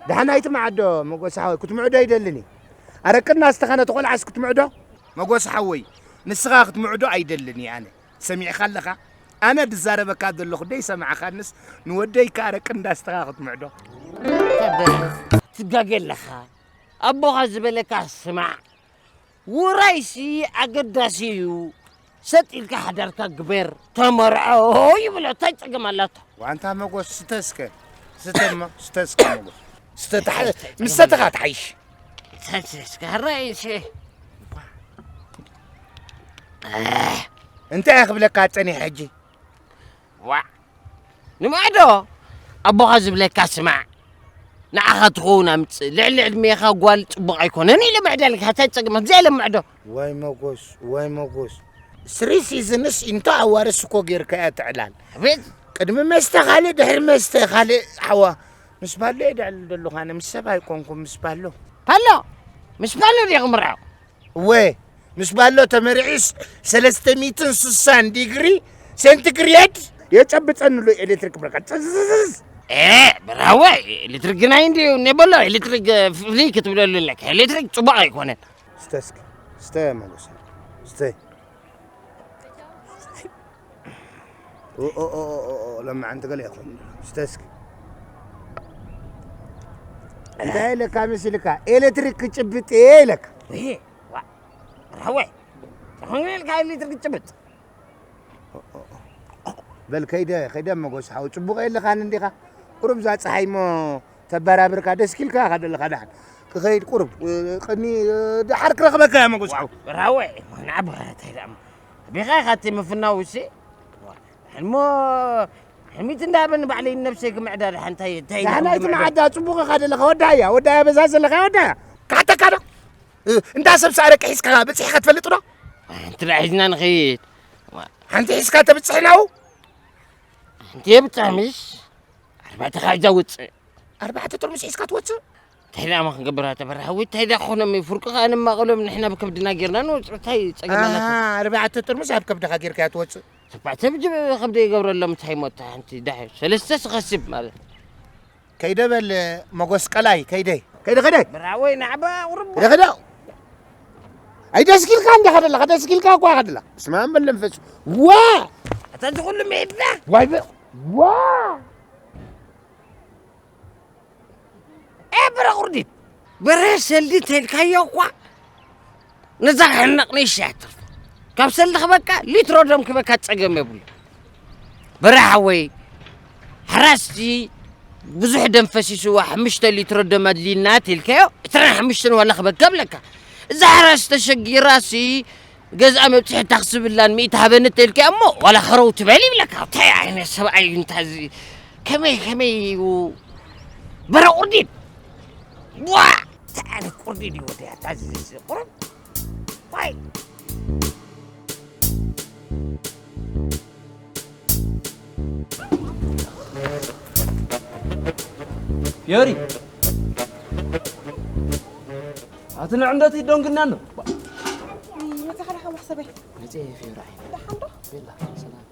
ደሓን ኣይትምዓዶ መጎስ ሓወይ፣ ክትምዕዶ ኣይደልን እየ። ኣረቂ እናስተኻ ነቲ ቆልዓስ ክትምዕዶ? መጎስ ሓወይ፣ ንስኻ ክትምዕዶ ኣይደልን እየ ኣነ። ሰሚዕኻ ኣለኻ? ኣነ ድዛረበካ ዘለኹ ደይሰማዕኻንስ፣ ንወደይ ከኣ ኣረቂ እንዳስተኻ ክትምዕዶ። ተበል፣ ትጋገ ኣለኻ። ኣቦኻ ዝበለካ ስማዕ። ውራይሲ ኣገዳሲ እዩ። ሰጥ ኢልካ ሓዳርካ ግበር፣ ተመርዖ ይብሎ። እንታይ ጸገም ኣላቶ? ዋንታ መጎስ፣ ስተ እስከ። ስተ እሞ፣ ስተ እስከ መጎስ። ስተ ተሓ-፣ ምስ ሰተኻ ትሓይሽ። ሰተ እስከ፣ ራይሲ። እንታይ እየ ክብለካ ጸኒሐ ሕጂ? ዋዕ! ንምዕዶ! ኣቦኻ ዝብለካ ስማዕ። ንዓኻ ትኸውን ኣምጽእ። ልዕሊ ዕድሜኻ ጓል ጽቡቕ ኣይኮነን ኢለ ምዕዳልካ። እንታይ ጸገም? ከምዚ ኢለ ምዕዶ። ዋይ መጎስ፣ ዋይ መጎስ። ስሪ ሲዝንስ ኢንቶ ኣዋርስ እኮ ጌርካያ ትዕላል። ኣቤት! ቅድሚ መስተ ካልእ፣ ድሕሪ መስተ ካልእ ሓዋ። ምስ ባሎ እየ ድዕል ዘለኹ ኣነ፣ ምስ ሰብ ኣይኮንኩን፣ ምስ ባሎ። ባሎ? ምስ ባሎ ድየ ክምርዖ? እወ፣ ምስ ባሎ ተመሪዒስ ሰለስተ ሚእትን ስሳን ዲግሪ ሴንቲግሬድ የጨብጠኒ ኣሎ ኤሌክትሪክ ብረካ። ጽዝዝዝ። ኤ፣ ብራወ፣ ኤሌክትሪክ ግናይ እንድዩ፣ እኔ በሎ፣ ኤሌክትሪክ ፍሊ ክትብለሉ ኣለካ። ኤሌክትሪክ ጽቡቕ ኣይኮነን። ስተ እስኪ፣ ስተ መለሰ፣ ስተ። ኦ፣ ኦ፣ ኦ፣ ኦ፣ ኦ፣ ኦ፣ ለማዓንቲ ገለ ይኹን። ስተ እስኪ። እንታይ ኢለካ መሲልካ? ኤሌክትሪክ ክጭብጥ እየ ኢለካ። እሄ፣ ዋ፣ ራወ፣ ተኾነ ኢልካ ኤሌክትሪክ ክጭብጥ። በል ከይደ፣ ከይደ መጎስ ሓው፣ ጽቡቕ የለኻን እንዲኻ። ቁሩብ እዛ ጸሓይ እሞ ተበራብርካ፣ ደስ ኪልካ ኢኻ ዘለኻ። ደሓን ክኸይድ ቁሩብ፣ እ፣ ቅድሚ፣ እ፣ ደሓር ክረኽበካ እያ መጎስ ሓው። ራወ፣ ናብኻ እንታይ ደኣ እሞ? ኣቢኻ ኢኻ እቲ ምፍናው እሲ። ሕልሞ፣ ሕልሚት እንዳበኒ ባዕለይ ነብሰይ ክምዕዳ ደሓን እንታይ፣ እንታይ ደሓን ኢኹም ኣይትምዕዳ? ጽቡቕ ኢኻ ዘለኻ። ወዳያ፣ ወዳያ በዛ ዘለኻ ወዳያ። ካተካ ዶ? እ፣ እንዳ ሰብ ሰኣረቂ ሒዝካ በጺሕካ ትፈልጥ ዶ? ሓንቲ ደኣ ሒዝና ንኸይድ። ሓንቲ ሒዝካ ተብጽሕ ናው? ሓንቲ የብጽሕ ምሽ? ኣርባዕተ ኻይዛ ውጽእ። ኣርባዕተ ጥርሙስ ሒዝካ ትወጽእ? እንታይ ደኣ ክንገብር ኣታ በራሓዊ? እንታይ ደኣ ክኾኖም እዩ? ፍርቂ ከኣ ንማቐሎም ንሕና ብከብድና ጌርና ንወጽእ። እንታይ ጸገም ኣለካ? ኣርባዕተ ጥርሙዝ ኣብ ከብድኻ ጌርካ ትወጽእ። ተባዕተ ብጅብ ከብደ ይገብረሎም እንታይ ሞታ ሓንቲ ዳሕ ሰለስተ ስኸስብ ማለት። ከይደ በል ሞጎስ ቀላይ፣ ከይደ። ከይደ፣ ከይደ። ብራወይ ናዕባ ቁርብ። ከይደ፣ ከይደ። ኣይደስኪልካ እንዲኻ ደለኻ፣ ደስኪልካ እኳ ኢኻ ደለኻ። ስማም በል መንፈሱ። ዋ! ኣታ እዚ ኩሉ ሜዳ። ዋይ በ-፣ ዋ! ኤ በረ ቁርዲድ፣ በረ ሰልዲ ተልካዮ እኳ ነዛ ክሕነቕ ንእሽተይ ኣትርፍ። ካብ ሰልዲ ክበካ ሊትሮ ደም ክበካ ጸገም የብሉ። በረ ሓወይ፣ ሓራስቲ ብዙሕ ደም ፈሲስዋ፣ ሓሙሽተ ሊትሮ ደም ኣድልዩና ተልካዮ፣ ዕስራን ሓሙሽተን ዋላ ክበካ ብለካ። እዛ ሓራስ ተሸጊራሲ ገዝኣ መብጽሒ ታኽስብላን ሚእቲ ሃበኒ ተልካዮ እሞ ዋላ ከረው ትበል ይብለካ። እንታይ ዓይነት ሰብኣይ እዩ እንታዚ? ከመይ፣ ከመይ እዩ? በረ ቁርዲድ። ዋ! እንታይ ዓይነት ቁርዲድ እዩ ወዲ ኣታ እዚ ቁሩብ? ዋይ! ፊዮሪ! ኣቲ ንዕንደት ይደንግና ኣሎ። መጽኻ ደሓን መሕሰበይ። መጽየ ፊዮሪ ዓይነ። ደሓን ዶ? ቤላ፣ ሰላም።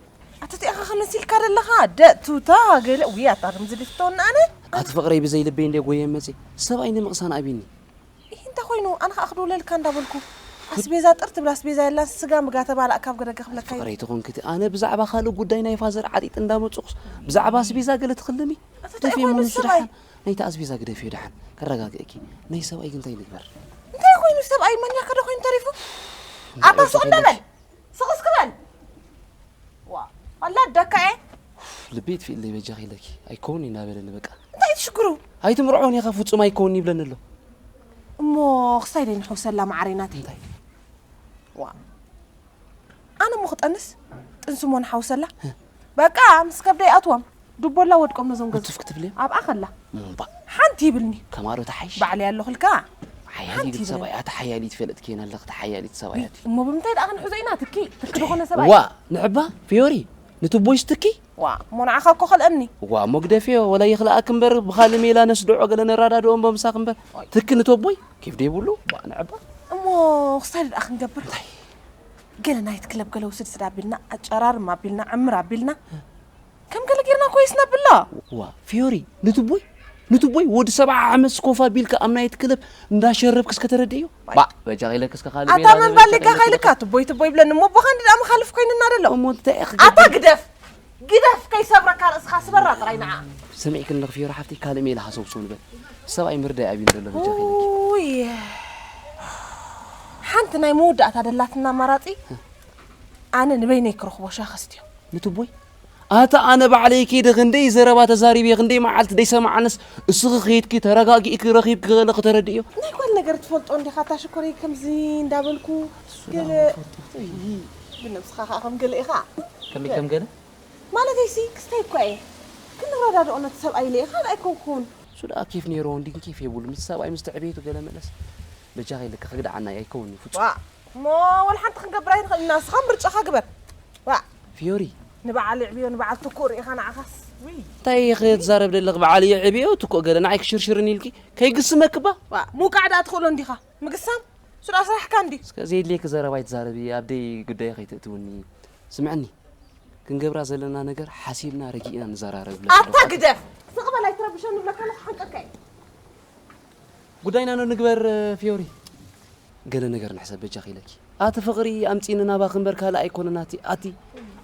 ኣቲ እቲኣኻ ከመሲልካ ደለኻ? ደእ ቱታ ገለ፣ ውይ፣ ኣታ ከም ዝልፍተወና ኣነ። ኣቲ ፍቕረይ ብዘይ ልበይ እንደ ጎየ መጽየ። ሰብኣይ ንምቕሳን ኣብኒ። ይህ እንታይ ኮይኑ? ኣነ ኸኣ ክድውለልካ እንዳበልኩ። ኣስቤዛ ጥር ትብል ኣስቤዛ የላን፣ ስጋ ምጋ ተባላእ ካብ ገደገ ክብለካ እዩ። ፍቕረይ ትኾንኪ እቲ፣ ኣነ ብዛዕባ ካልእ ጉዳይ ናይ ፋዘር ዓጢጥ እንዳመጽኹስ፣ ብዛዕባ ኣስቤዛ ገለ ትኽልሚ? ኣቲ እንታይ ደፊ ኮይኑ ምኑሱ ሰብኣይ? ደሓን፣ ናይቲ ኣስቤዛ ግደፊዮ ደሓን፣ ከረጋግእኪ። ናይ ሰብኣይ ግን እንታይ ንግበር? እንታይ ኮይኑ ሰብኣይ? መን ያከ ዶ ኮይኑ ተሪፉ? እንታይ ኣታ ሱቕ እንታይ እንዳበል? ሱቕ እስኪ በል። ዋ፣ ኣላ ኣደካ እየ። ልበይ ይጥፍእለይ በጃኺ ኢለኪ። ኣይከውን እናበለኒ በቃ። እንታይ እዩ ሽግሩ? ኣይትምርዖን ኢኻ ፍጹም ኣይከውን ይብለኒ ኣሎ። እሞ ክሳይ ደይ ንሐውሰላ መዓረይ ናተይ። እንታይ? ዋ። ኣነ እሞ ክጠንስ ጥንሲ እሞ ንሓውሰላ። በቃ ምስ ከብደይ ኣትዎም። ዱቦላ ወድቆም ነዞም ገዛ። ውትፍ ክትብልዮም? ኣብኣ ከላ። እምባ። ሓንቲ ይብልኒ። ከማሮ ተሓይሽ? ባዕለይ ኣለኹልካ። ሓያል ሓንቲ ይብል ይብልኒ። ሰብኣይ፣ ኣታ ሓያል ይትፈልጥ ከይና ኣለኽ፣ እታ ሓያል ይት ሰብኣይ ኣቲ። እሞ ብምንታይ ደኣ ክንሕዞ ኢና ትኪ? ትኪ ዝኾነ ሰብኣይ። ዋ፣ ንዕባ፣ ፊዮሪ፣ ንትቦይስ ትኪ? ዋ፣ እሞ ንዓኻ እኮ ከልእምኒ። ዋ፣ እሞ ግደፍዮ፣ ወላ ይኽልኣክ እምበር፣ ብኻልእ ሜላ ነስድዖ ገለ ነራዳድኦ እምቦ ምሳኽ እምበር። ኦይ። ትኪ ንቶቦይ፣ ኬፍ ደይብሉ፣ ዋ፣ ንዕባ። እሞ ክሳይ ደኣ ክንገብር። እንታይ? ገለ ናይት ክለብ ገለ ውስድ ስድ ኣቢልና፣ ኣጨራርም ኣቢልና፣ ዕምር ኣቢልና። ከም ገለ ጌርና እኮ ይስነብሎ። ዋ፣ ፊዮሪ፣ ንትቦይ፣ ንትቦይ ወዲ ሰብዓ ዓመት ስኮፍ ኣቢልካ ኣብ ናይት ክለብ እንዳሸረብክስ ከተረድእዮ? ዋይ። ባ፣ በጃ ኢለክስ ከኻሊ ኣታ ሜላ መን ባሊካ በጃ ኢለክስ ካይልካ? ትቦይ፣ ትቦይ ብለኒ እሞ፣ ቦኻ እንዲ ደኣ መኻልፍ ኮይንና ደሎ። እሞ እንታይ ኢኺ ኣታ ክትገብሪ? ግደፍ፣ ግደፍ፣ ከይሰብረካ ርእስኻ ስበራ ጥራይ ንዓ። ሰሚዕክኒ ኣለኺ ፊዮሪ ሓፍተይ፣ ካልእ ሜላ ሃሰውሰው ንበል። ሰብኣይ ምርዳይ ኣብዩ ንደሎ በጃ ኢለኪ። ውይ። ሓንቲ ናይ መወዳእታ ደላትና ኣማራጺ፣ ኣነ ንበይነይ ክረኽቦ ሻኸ ስትዮ። ንትቦይ? ኣታ ኣነ ባዕለይ ከይደ ክንደይ ዘረባ ተዛሪበ፣ ክንደይ መዓልቲ ደይሰማዓንስ፣ እስኺ ከይድኪ ተረጋጊእኪ ረኺብኪ ገለ ክተረድእዮ። ናይ ጓል ነገር ትፈልጦ እንዲኻ፣ እታ ሽኮረይ ከምዚ እንዳበልኩ ገለ። እይ፣ ብነብስኻ ኸዓ ከም ገለ ኢኻ። ከመይ ከም ገለ? ማለተይሲ ክስታይ እኳ እየ። ክንረዳድኦ ነቲ ሰብኣይ ኢለ እየ፣ ካልእ ኣይኮንኩን። እሱ ደኣ ኬፍ ነይርዎ እንዲ ኬፍ የብሉ። ምስ ሰብኣይ ምስ ትዕቤቱ ገለ መለስ። በጃኻ ኢለካ ክግድዓና እዩ፣ ኣይከውን እዩ ፍጹም። ዋእ፣ እሞ ወላ ሓንቲ ክንገብር ኣይንኽእል ኢና። ንስኻ ምርጫኻ ግበር። ዋእ። ፊዮሪ። ንበዓል ይዕብዮ፣ ንበዓል ትኩእ ርኢኻ ንዓኻስ። ውይ። እንታይ ኢኺ ትዛረብ ዘለኺ? በዓል ይዕብዮ፣ ትኩእ ገለ ንዓይ ክሽርሽርኒ ኢልኪ ከይግስመኪ እባ። ዋእ፣ ምውቃዕ ደኣ ትኽእሎ እንዲኻ። ምግሳም፣ እሱ ደኣ ስራሕካ እንዲ። እስከ ዘየድልየኪ ዘረባ ኣይትዛረቢ፣ ኣብ ደይ ጉዳይ ከይተእትውኒ። ስምዕኒ፣ ክንገብራ ዘለና ነገር ሓሲብና ረጊእና ንዘራረብሉ ኣታ ኣለኹ። ግደፍ! ስቕ በል ኣይትረብሸኒ እብለካ ኣለኹ፣ ሓንቀካ እየ። ጉዳይና ዶ ንግበር፣ ፊዮሪ? ገለ ነገር ንሕሰብ በጃኺ ኢለኪ። ኣቲ ፍቕሪ ኣምጺኒ ናባኺ እምበር ካልእ ኣይኮነን። ኣቲ፣ ኣቲ፣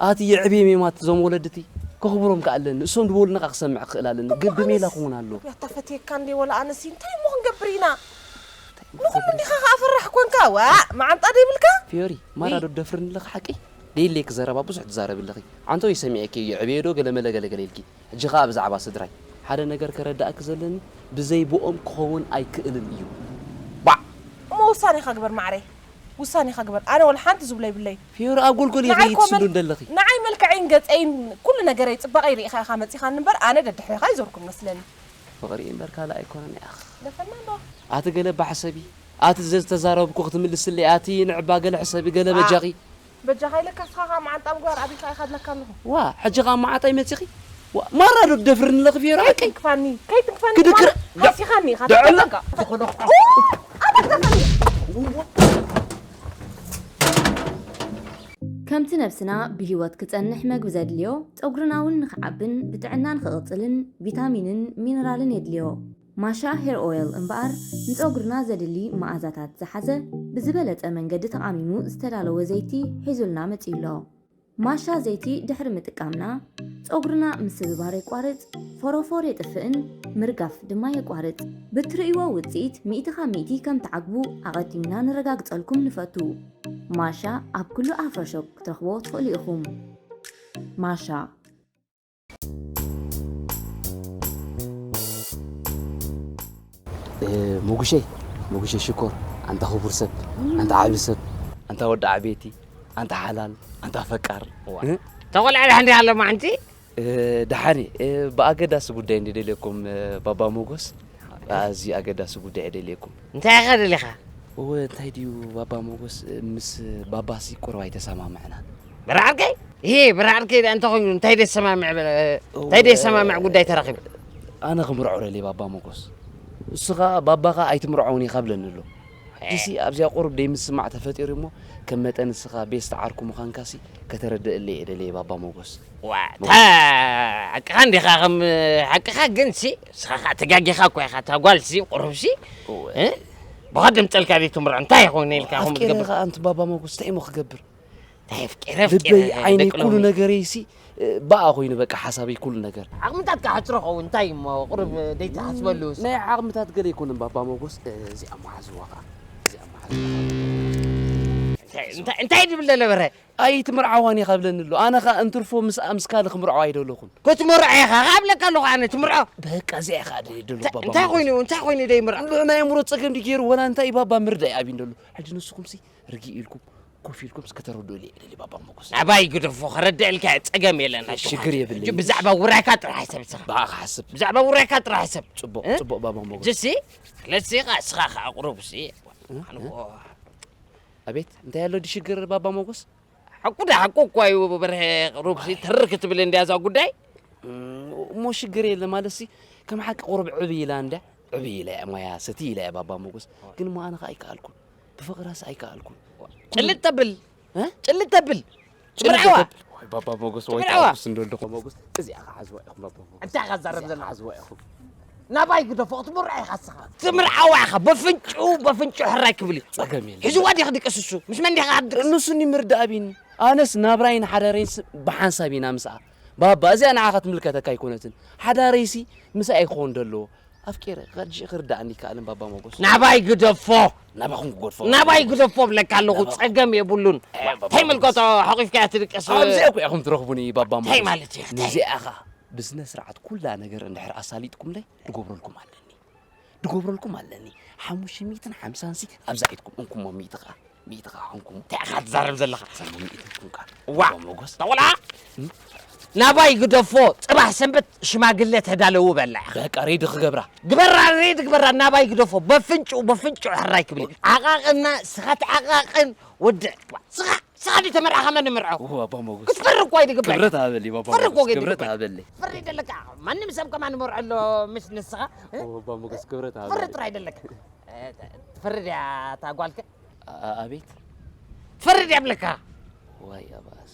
ኣቲ የዕብዮም እዮም ኣቲ እዞም ወለድቲ። ከኽብሮም ከኣ ኣለኒ። እሶም ዝበሉኒ ከኣ ክሰምዕ ክኽእል ኣለኒ። ግን ብሜላ ክኸውን ኣለዎ። ኣታ ፈትየካ እንዴ ወላ ኣነሲ እንታይ እሞ ክንገብር ኢና? እንታይ እሞ ንኹሉ ክንገብር? እንዲኻ ከኣ ፈራሕ ኮንካ? ዋእ፣ መዓንጣ ዶ ይብልካ? ፊዮሪ፣ ማራ ዶ ትደፍርኒ ኣለኺ ሓቂ? ደይለይኪ ዘረባ ብዙሕ ትዛረቢ ኣለኺ። ዓንተወይ ሰሚዐኪ እዩ፣ የዕብዮ ዶ ገለ መለ ገለ ገለ ኢልኪ። ሕጂ ኸኣ ብዛዕባ ስድራይ ሓደ ነገር ከረድኣኪ ዘለኒ፣ ብዘይ ብኦም ክኸውን ኣይክእልን እዩ። ባዕ! እሞ ውሳኔኻ ግበር ማዕረይ፣ ውሳኔኻ ግበር። ኣነ ወላ ሓንቲ ዝብሎ የብለይ። ፊዮሪ፣ ኣብ ጎልጎል ኢኺ ንዓይ እኮ ትስሉ መል-፣ እንደለኺ። ንዓይ መልክዐይን ገጸይን ኩሉ ነገረይ ጽባቐይ ርኢኻ ኢኻ መጺኻኒ እምበር ኣነ ደድሕሬኻ ኣይዞርኩን መስለኒ። ፍቕሪ እምበር ካልእ ኣይኮነን። ያኽ። ደፈና እንዶ። ኣቲ ገለ ባሕሰቢ፣ ኣቲ ዘዝተዛረብኩ ክትምልስለይ፣ ኣቲ ንዕባ ገለ ሕሰቢ፣ ገለ ዋ። በጃኺ። በጃኻ ኢለካ እስኻ ኸኣ መዓንጣ ምግባር ኣቢኻ ኢኻ ድለካ ኣለኹ። ዋ፣ ሕጂ ኸኣ መዓጣይ መጺኺ? ማራ ዶ ደፍርኒ ለኽፊ ራ ከይትንክፋኒ ከይትንክፋኒ ክድክር- ማራ፣ ሃሲኻኒ ኢኻ ደዕላ ተጠንቀቕ። ዝኾነ ኡ! ኣበርተኸኒ ከምቲ ነብስና ብህይወት ክጸንሕ መግቢ ዘድልዮ፣ ጸጉርና እውን ንኽዓብን ብጥዕና ንኽቕጽልን ቪታሚንን ሚነራልን የድልዮ። ማሻ ሄር ኦይል እምበኣር ንጸጉርና ዘድሊ መኣዛታት ዝሓዘ ብዝበለጸ መንገዲ ተቓሚሙ ዝተዳለወ ዘይቲ ሒዙልና መጺኡ ኣሎ። ማሻ ዘይቲ ድሕሪ ምጥቃምና ጸጉርና ምስብባር የቋርጽ፣ ፎሮፎር የጥፍእን ምርጋፍ ድማ የቋርጽ። ብትርእይዎ ውጽኢት ሚእቲ ካብ ሚእቲ ከም ትዓግቡ ኣቐዲምና ነረጋግጸልኩም ንፈቱ። ማሻ ኣብ ኩሉ ኣፍሮ ሾፕ ክትረኽቦ ትኽእሉ ኢኹም። ማሻ። እ፣ መጉሸይ መጉሸይ ሽኮር፣ ኣንታ ክቡር ሰብ፣ ኣንታ ዓቢ ሰብ፣ ኣንታ ወዲ ዓበይቲ፣ ኣንታ ሓላል፣ ኣንታ ፈቃር። እ? ተቆልዐ ዳሕንዲ ኣሎ ማዓንቲ እ፣ ደሓን እየ። እ፣ ብኣገዳሲ ጉዳይ እንደ ደልየኩም፣ እ፣ ባባ ሞጎስ፣ ኣዝዩ ኣገዳሲ ጉዳይ እየ ደልየኩም። እንታይ ኢኻ ደሊኻ? እወ፣ እንታይ ድዩ ባባ ሞጎስ፣ እ፣ ምስ ባባሲ ቁሩብ ኣይተሰማምዕናን። ብርዓርከይ ይሄ ብርዓርከይ ደኣ እንተኾይኑ እንታይ ደሰማምዕ በለ እንታይ ደሰማምዕ ጉዳይ ተረኺቡ? ኣነ ክምርዖ ደልየ ባባ ሞጎስ። ንስኻ ባባኻ ኣይትምርዖን ኢኻ ብለኒ ኣሎ። ሕጂ ኣብዚኣ ቁሩብ ደይምስማዕ ተፈጢሩ እሞ ከም መጠን ንስኻ ቤስት ዓርኩ ምዃንካሲ ከተረድእለይ እየ ደልየ ባባ ሞጎስ። ዋ እታ ሓቅኻ እንዲኻ ከም ሓቅኻ ግን ሲ ንስኻ ከዓ ተጋጊኻ እኮ ኢኻ እታ ጓል ሲ ቁሩብ ሲ እወ። እ? ብቐደም ጸልካ ደይ ትምርዖ እንታይ ይኸውን ኢልካ ከም ኣፍቂረ ትገብር ኸኣ ኣንቲ ባባ ሞጎስ እንታይ እሞ ክገብር? እንታይ ኣፍቂረ ልበይ ዓይነይ ደቂ ኩሉ ሎሚ። ነገረይሲ እ፣ ብኣ ኮይኑ በቃ ሓሳበይ ኩሉ ነገር። ዓቕምታትካ ሕጽሮ ኸውን እንታይ እሞ ቁሩብ ደይ ትሓስበሉ ሲ? ናይ ዓቕምታት ገለ ኣይኮነን ባባ ሞጎስ፣ እ፣ እዚኣ መሓዝዋ ኸኣ እዚኣ መሓዝዋ። እንታይ- እንታይ እንታይ ድብል ደለ በረ? ኣይትምርዓዋን ኢኻ ብለኒ ኣሎ። ኣነ ኸኣ እንትርፎ ምስ ኣምስካሊ ክምርዓዋ ኣይደለኹን። ክትምርዖ ኢኻ ካብ ለካ ኣለኹ ኣነ ትምርዖ በቃ እዚኣ ኢኻ ደልየ ደሎ ባባ እንታይ ሞጎስ። ኮይኑ እንታይ ኮይኑ ደይ ምርዖ? ናይ ኣእምሮ ጸገም ድዩ ገይሩ ወላ እንታይ ባባ ምርዳይ ኣብዩ እንደሎ። ሕጂ ንስኹምሲ ርግእ ኢልኩም ኮፍ ኢልኩም እስከ ተረድኡለይ እየ ደልየ ባባ ሞጎስ። ናባይ ግደፎ ከረድእልካ እየ ጸገም የለን ኣጆኻ። ሽግር የብለይን። ሕጂ ብዛዕባ ውራይካ ጥራሕ ሕሰብ ንስኻ ብኣኻ ሓስብ ብዛዕባ ውራይካ ጥራሕ ሕሰብ ጽቡቕ እ? ጽቡቕ ባባ ሞጎስ። ሕጂ ሲ ስለዚ ኸዓ እስኻ ኸዓ ቁሩብ ሲ ኣነ እኮ ኣቤት እንታይ ኣሎ ድዩ ሽግር ባባ ሞጎስ? ሓቁ ዳ ሓቁ እኳ እዩ በርሀ ቁሩብ ሲ ትርር ክትብል እንድያ እዛ ጉዳይ እም፣ እሞ ሽግር የለ ማለት ሲ ከም ሓቂ ቁሩብ ዕብ ኢላ እንዳ ዕብ ኢላ እያ ሞያ ሰቲ ኢላ እያ ባባ ሞጎስ። ግን እሞ ኣነ ኸኣ ኣይከኣልኩን ብፍቕራስ ኣይከኣልኩን። ጭልጥ ተብል እ? ጭልጥ ተብል ጭልጥ ትምርዓዋ ተብል። ወይ ባባ ሞጎስ ወይ ትምርዓዋ። ተኣኩስ እንዶ ኣለኹ ሞጎስ እዚኣ ኸዓ ሓዝዋ ኢኹም ባባ ሞጎስ። እንታይ ኸዛረብ ዘሎ ሓዝዋ ኢኹም። ናባይ ግደፎ ክትምርዖ ኢኻ እስኻ ትምርዓዋ ኢኻ በፍንጭኡ በፍንጭኡ ሕራይ ክብል እዩ ጸገም የለ። ሒዝዋ ዲኻ ድቅስ እሱ ምስ መን ዲኻ ድቅስ ንሱ እኒ ምርዳእ ኣቢኒ ኣነስ ናብራይን ሓዳረይንስ ብሓንሳብ ኢና ምስኣ ባባ እዚኣ ንዓኻ ትምልከተካ ኣይኮነትን። ሓዳረይሲ ምስኣ ይኸውን ደለዎ። ኣፍቂረ ኸድሽ ክርዳእኒ ይከኣልን ባባ ሞጎስ። ናባይ ግደፎ ናባኹም ክጎድፎ ናባይ ግደፎ ብለካ ኣለኹ ጸገም የብሉን እንታይ መልከቶ ሓቂፍካ ትድቅስ ኣብዚኣ እኮ ኢኹም ትረኽቡኒ ባባ ሞጎስ። እንታይ ማለት እዩ? እንታይ? ነዚኣ ኸዓ ብስነ ስርዓት ኩላ ነገር እንድሕር ኣሳሊጥኩምለይ ድገብረልኩም ኣለኒ ድገብረልኩም ኣለኒ። ሓሙሽተ ሚእትን ሓምሳን ሲ ኣብዛ ኢድኩም እንኩሞ ሚእቲ ኸዓ ሚእቲ ኸዓ እንኩሞ እንታይ ኢኻ ትዛረብ ዘለኻ? ሰሙ ሚእቲ እንኩም ኸዓ ዋ ሞጎስ ተቆልዓ ናባይ ግደፎ ጽባሕ ሰንበት ሽማግለ ተዳለዉ በላ ኢኻ በቃ ሬዲ ክገብራ ግበራ ሬዲ ግበራ ናባይ ግደፎ በፍንጭኡ በፍንጭኡ ሕራይ ክብል እዩ። ዓቓቕና ስኻ ትዓቓቕን ወድዕ ስኻ ስኻ ዲ ተመርዓኻ መን ምርዖ ኦ ባባ ሞጎስ ክትፈሪ እኮ ኣይድግበር ክብረት ኣበሊ ባባ ፈሪ እኮ ሞጎስ ገይሩ ክብረት ይግበር። ኣበሊ ፈሪ ደለካ ማንም ሰብ ከማን ምርዖ ኣሎ ምስ ንስኻ ኦ ባባ ሞጎስ ክብረት ፈሪ ኣበሊ ጥራይ ደለካ ትፈሪ ድያ እታ ጓልከ ኣ- ኣቤት ትፈሪ ድያ ብለካ ዋይ ኣባሲ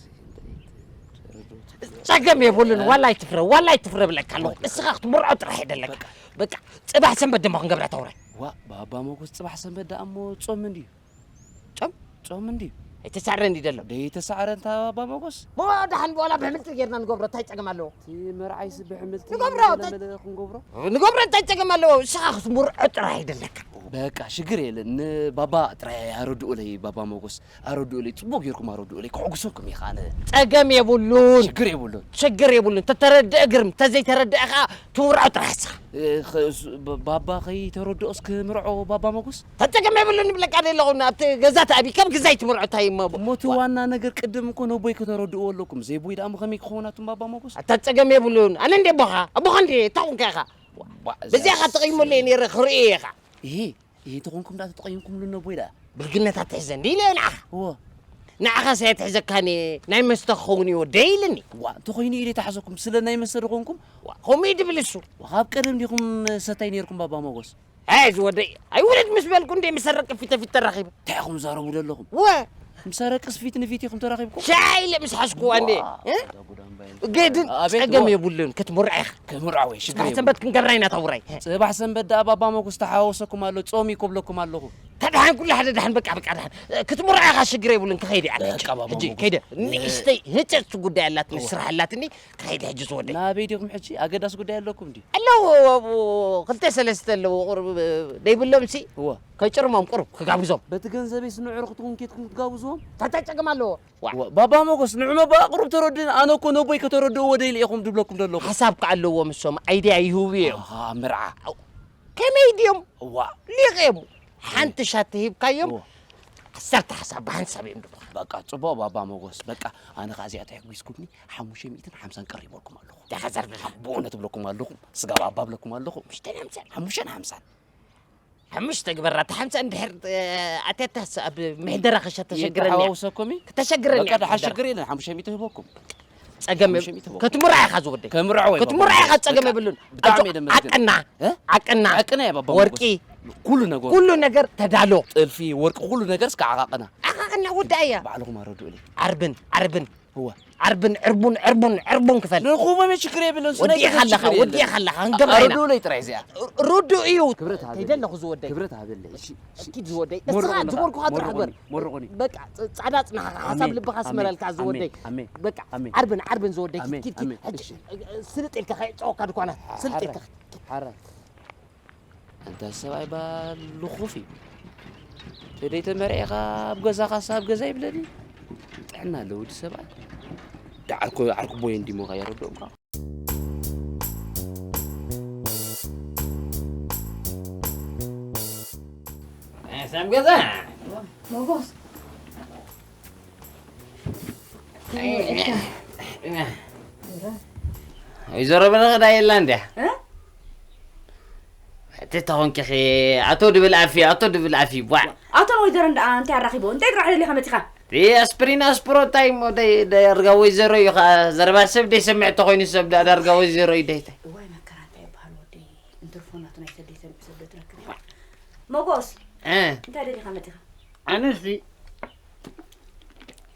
ጸገም የብሉን ዋላ ኣይትፍረ ዋላ ኣይትፍረ ብለካ ኣለኹ እስኻ ክትምርዖ ጥራሕ የደለካ በቃ ጽባሕ ሰንበት ድማ ክንገብራ ተውረ ዋ ባባ ሞጎስ ጽባሕ ሰንበት ደኣ እሞ ጾም እንድዩ ጾም ጾም እንድዩ ኣይተሳዕረ እንዲ ደሎ ደይተሳዕረ እንታ ባባ ሞጎስ ደሓን ብዋላ ብሕምልቲ ጌርና ንገብሮ እንታይ ጸገም ኣለዎ እቲ መርዓይስ ብሕምልቲ ንገብሮ፣ መለመለ ክንገብሮ ንገብሮ እንታይ ጸገም ኣለዎ እስኻ ክትምርዖ ጥራሕ የደለካ በቃ ሽግር የለን ንባባ ጥራይ ኣረድኡለይ ባባ ሞጎስ ኣረድኡለይ ጽቡቅ ጌርኩም ኣረድኡለይ ከሕጉሰኩም እየ ከኣነ ጸገም የብሉን ሽግር የብሉን ችግር የብሉን ተተረድአ ግርም ተዘይተረድአ ከዓ ትምርዖ ጥራሕ እስኻ እ፣ ኸ- ስ- ብ- ባባ ከይተረድኦስ ክምርዖ ባባ ሞጎስ ተጸገም የብሉን ይብለካ ደ ኣለኹ ኣብቲ ገዛ ተኣቢ ከም ግዛይ ትምርዖ እንታይ እሞ እሞ እቲ ዋና ነገር ቅድም እኮ ነቦይ ከተረድእዎ ኣለኩም ዘይቦይ ደኣ ከመይ ክኸውን ኣቱም ባባ ሞጎስ ኣታ ጸገም የብሉን ኣነ እንደ ኣቦኻ ኣቦኻ እንደ እታ ኹንካ ኢኻ በዚኣ ኻ ተቐይሞለይ ነይረ ክርእየ ኢኻ ይሄ ይሄ ተኾንኩም ደኣ ተጠቐይምኩምሉ ነቦይ ደኣ ብልግነታት ትሕዘ እንዲ ኢለ ንዓኻ እዎ ንዓኻስ ኣይትሕዘካን እየ፣ ናይ መስተ ክኸውን እዩ ወደይ ኢልኒ። ዋ፣ እንተኾይኑ ኢለ ተሓዘኩም፣ ስለ ናይ መስተ ዶ ኮንኩም? ዋ፣ ከምኡ እዩ ድብል እሱ። ዋ፣ ካብ ቀደም ዲኹም ሰታይ ነይርኩም ባባ ሞጎስ? ኣይ ዝወደይ፣ ኣይውረድ ምስ በልኩ እንዴ ምሰረቅ ፊት ፊት ተራኺቡ። እንታይ ኢኹም ዛረቡ ዘለኹም? ወ ምሰረቅስ ፊት ንፊት ኢኹም ተራኺብኩም? ሻይ ኢለ ምስ ሓዝኩዋ እንዴ? ዋ፣ እ? ጉዳምባይ። ገድን ኣቤት፣ ጸገም ዋ። የብሉን፣ ክትምርዖ ኢኻ። ክምርዖ ወይ ሽግር ጽባሕ የብሉን። ሰንበት ክንገብራ ኢና ታውራይ። ጽባሕ ሰንበት ደኣ ባባ ሞጎስ ተሓዋውሰኩም ኣሎ፣ ጾም እዩ ክብለኩም ኣለኹ። ተድሓን ኩሉ ሓደ ድሓን፣ በቃ፣ በቃ፣ ድሓን። ክትምርዖ ኢኻ፣ ሽግር የብሉን፣ ክኸይድ እየ ኣነ ሕጂ። በቃ፣ ባባ ሕጂ ሞጎስ። ከይደ፣ ንእሽተይ ህጨት ጉዳይ ኣላትኒ፣ እዋ። ስራሕ ኣላትኒ፣ ክኸይድ ሕጂ ዝወደይ። ናበይ ዲኹም ሕጂ? ኣገዳሲ ጉዳይ ኣለኩም ድዩ? ኣለዎ፣ ኣብኡ ክልተ ሰለስተ ኣለዎ፣ ቁሩብ ደይብሎምሲ፣ እዋ። ከይጭርሞም ቁሩብ ክጋብዞም። በቲ ገንዘበይስ ንዕሩ ክትኹን ኬድኩም ክትጋብዝዎም? እንታይ ጸገም ኣለዎ? ዋ። ዋ፣ ባባ ሞጎስ፣ ንዑ መባእ ቁሩብ ተረድኡኒ። ኣነ እኮ ነቦይ ከተረድእዎ ደይለ ኢኹም ድብለኩም ዘለኹ። ሓሳብ ከ ኣለዎም እሶም፣ ኣይድያ ይህቡ እዮም። ኣሃ፣ ምርዓ። ኣው፣ ከመይ ድዮም? ዋ። ሊቕ እዮም። ሓንቲ ሻት ሂብካዮም፣ ዋ። ዓሰርተ ሓሳብ ብሓንሳብ እዮም ድብሉኻ። በቃ፣ ጽቡቕ ባባ ሞጎስ። በቃ፣ ኣነ ኸኣ እዚኣ ተሕጒስኩምኒ፣ ሓሙሽተ ሚእትን ሓምሳን ቀሪበልኩም ኣለኹ። ዳኻ ዘርብኻ። ብእውነት እብለኩም ኣለኹ፣ ስጋ ባባ እብለኩም ኣለኹ። ሓሙሽተን ሓምሳን። ሓሙሽተን ሓምሳን። ሓሙሽተ ግበራ፣ እታ ሓምሳ እንድሕር፣ እ፣ ኣትያታስ ኣብ ምሕደራ ኸሻ ተሸግረኒ እያ። ይተሓዋውሰኩም እዩ? ከተሸግረኒ በቃ፣ እያ ደሓን ምሕደራ። ሽግር የለን፣ ሓሙሽተ ሚእቲ ህበኩም። ጸገም ሓሙሽተ ሚእቲ ህበኩም። ከትምርዖ ኢኻ ዝወደይ። ከምርዖ ወይ ከትምርዖ ባባ ኢኻ፣ ጸገም በቃ፣ የብሉን። ብጣዕሚ ኣጆ፣ እየ ደመስግን። ዓቅና፣ እ? ዓቅና። ዓቅና እየ ባባ ወርቂ። ሞጎስ። ኩሉ ነገር ኩሉ ወርቂ። ነገር ተዳሎ። ጥልፊ፣ ወርቂ፣ ኩሉ ነገርስ ከዓ ዓቃቅና። ዓቃቅና ወዳእያ። ባዕልኹም ኣረድኡለይ። ዓርብን፣ ዓርብን። እወ። ዓርብን ዕርቡን፣ ዕርቡን፣ ዕርቡን ክፈል። ንኹቦም ሽግር የብሉን፣ እሱ ናይ ወዲእኻ ገንዘብ ኣለኻ፣ ሽግር የለን። ወዲእኻ ኣለኻ፣ ክንገብራ ኢና። ኣረድኡለይ ጥራይ እዚኣ። ር-፣ ርዱእ እዩ። ክብረት ሃበለይ። ከይደ ኣለኹ ዝወደይ። ክብረት ሃበለይ። እሺ፣ እሺ። ኪድ ዝወደይ። እስኻ መርቑኒ፣ ዝበልኩኻ ጥራሕ ግበር። መርቑኒ፣ መርቑኒ። በቃ፣ ጸ-፣ ጻዕዳ ጽናሕኻ፣ ሓሳብ ኣሜን፣ ልብኻ ኣሜን፣ ስመረልካ ዝወደይ። ኣሜን፣ ኣሜን። በቃ፣ ኣሜን። ዓርብን፣ ዓርብን ዝወደይ። ኣሜን፣ ኪድ፣ ኪድ። ኣሜን። ሕጂ፣ እሺ። ስልጥ ኢልካ ከየጨወካ ድኳናት። ስልጥ ኢልካ። ሓራይ። ሓራይ። ኣንታ ሰብኣይ ባል ልኹፍ እዩ። ተደይ ተመርዒኻ ኣብ ገዛኻስ ኣብ ገዛ ይብለኒ። ጥዕና ኣለዎ ወዲ ሰብኣይ። ዳ ዓርኮ-፣ ዓርኩቦይ እንዲሞ ከየረድኦም ከኣ። ሰብ ገዛ። ሞጎስ። ወይዘሮ በረኸት ኣየላ እንድያ? እ? እቲ ተኾንኪ ኸ ኣቶ ድብል ኣፊ፣ ኣቶ ድብል ኣፊ፣ ቧዕ። ኣቶን ወይዘሮን ደኣ እንታይ ኣራኺቦ? እንታይ ጥራሕ ደሊኻ መጺኻ? እቲ ኣስፕሪን ኣስፕሮ እንታይ እሞ ደይ-፣ ደርጋ ወይዘሮ እዩ ኸኣ። ዘረባ ሰብ ደይሰምዕ ተኾይኑ ሰብ ደኣ ዳርጋ ወይዘሮ እዩ ደይታይ። እዋይ መከራ እንታይ ይበሃል ወደይ? እንትርፎ ናቱ ናይ ሰብ ደይሰምዕ ሰብ ዶ ትረክብ? ሞጎስ፣ እ። እንታይ ደሊኻ መጺኻ? ኣነሲ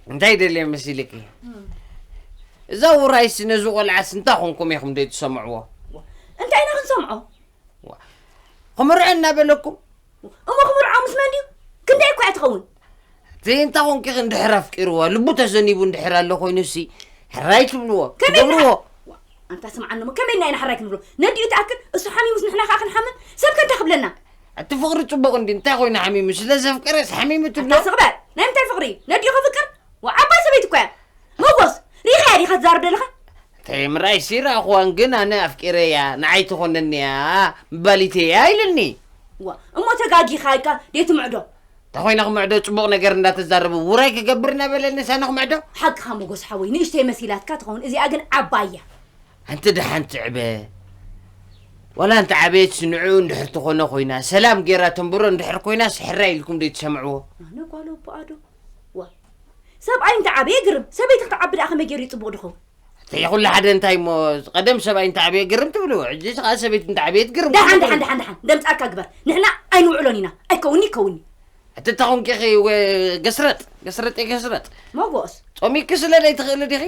እንታይ ደልየ መሲልኪ? እም። እዛ ውራይሲ ነዚ ቆልዓስ እንታይ ኾንኩም ኢኹም ደይትሰምዕዎ? እንታይ ኢና ክንሰምዖ? ዋ። ክምርዖ እናበለኩም? እሞ ክምርዖ ምስ መን ድዩ? ክንደይ እኳ እያ ትኸውን? እቲ እንታይ ኾንኪ እንድሕር ኣፍቂርዋ፣ ልቡ ተዘኒቡ እንድሕር ኣሎ ኮይኑሲ፣ ሕራይ ትብልዎ፣ ከመይ ትገብርዎ። ኢና-፣ ዋ፣ ኣንታ ስምዓኒ እሞ፣ ከመይ ኢና ኢና ሕራይ ክንብሎ? ነዲኡ ትኣክል፣ እሱ ሓሚሙስ ንሕና ከኣ ክንሓምም? ሰብ ከ እንታይ ክብለና? እቲ ፍቕሪ ጽቡቕ እንዲ፣ እንታይ ኮይኑ ሓሚሙ? ስለ ዘፍቀረስ ሓሚሙ ትብሎ? ኣታ ስቕ በል። ናይ ምንታይ ፍቕሪ? ነዲኡ ከፍቅር? ዋ፣ ዓባይ ሰበይቲ እኮ እያ። ሞጎስ፣ ሪኢኻያ ዲኻ ትዛረብ ዘለኻ? እንታይ ምርኣይ ሲራኽዋን ግን ኣነ ኣፍቂረያ፣ ንዓይ ትኾነኒ እያ፣ ምባሊተይ እያ ኢልኒ። ዋ፣ እሞ ተጋጊኻ ኢልካ ደይትምዕዶ? እንታይ ኮይና ክምዕዶ? ጽቡቕ ነገር እንዳተዛረቡ ውራይ ክገብር እናበለኒ ሳነ ክምዕዶ? ሓቅኻ ሞጎስ ሓወይ፣ ንእሽተይ መሲላትካ ትኸውን፣ እዚኣ ግን ዓባይ እያ። ኣንቲ ደሓን ትዕበ። ዋላ እንተ ዓበየትስ ንዕኡ እንድሕር ትኾኖ ኮይና፣ ሰላም ጌራ ተንብሮ እንድሕር ኮይናስ ሕራይ ኢልኩም ደይትሰምዕዎ? ኣነ ጓል ኣቦኣ ዶ? ዋ። ሰብኣይ እንተ ዓበየ ግርም፣ ሰበይቲ ክትዓቢ ደኣ ከመይ ገይሩ እዩ ጽቡቕ ድኸውን? እቲ ኩሉ ሓደ እንታይ እሞ፣ ቀደም ሰብኣይ እንተ ዓበየ ግርም ትብሉ፣ ሕጂ ከኣ ሰበይቲ እንተ ዓበየት ግርም ደሓን፣ ትብሉ። ደሓን፣ ደሓን፣ ደሓን። ደምጻካ ግበር። ንሕና ኣይንውዕሎን ኢና። ኣይከውንኒ፣ ይከውንኒ። እቲ ተኾንኪ ኸ ወ-፣ ገስረጥ፣ ገስረጥ፣ ገስረጥ። ሞጎስ። ጾሚኪ ስለ ዘይትኽእሊ ዲኺ?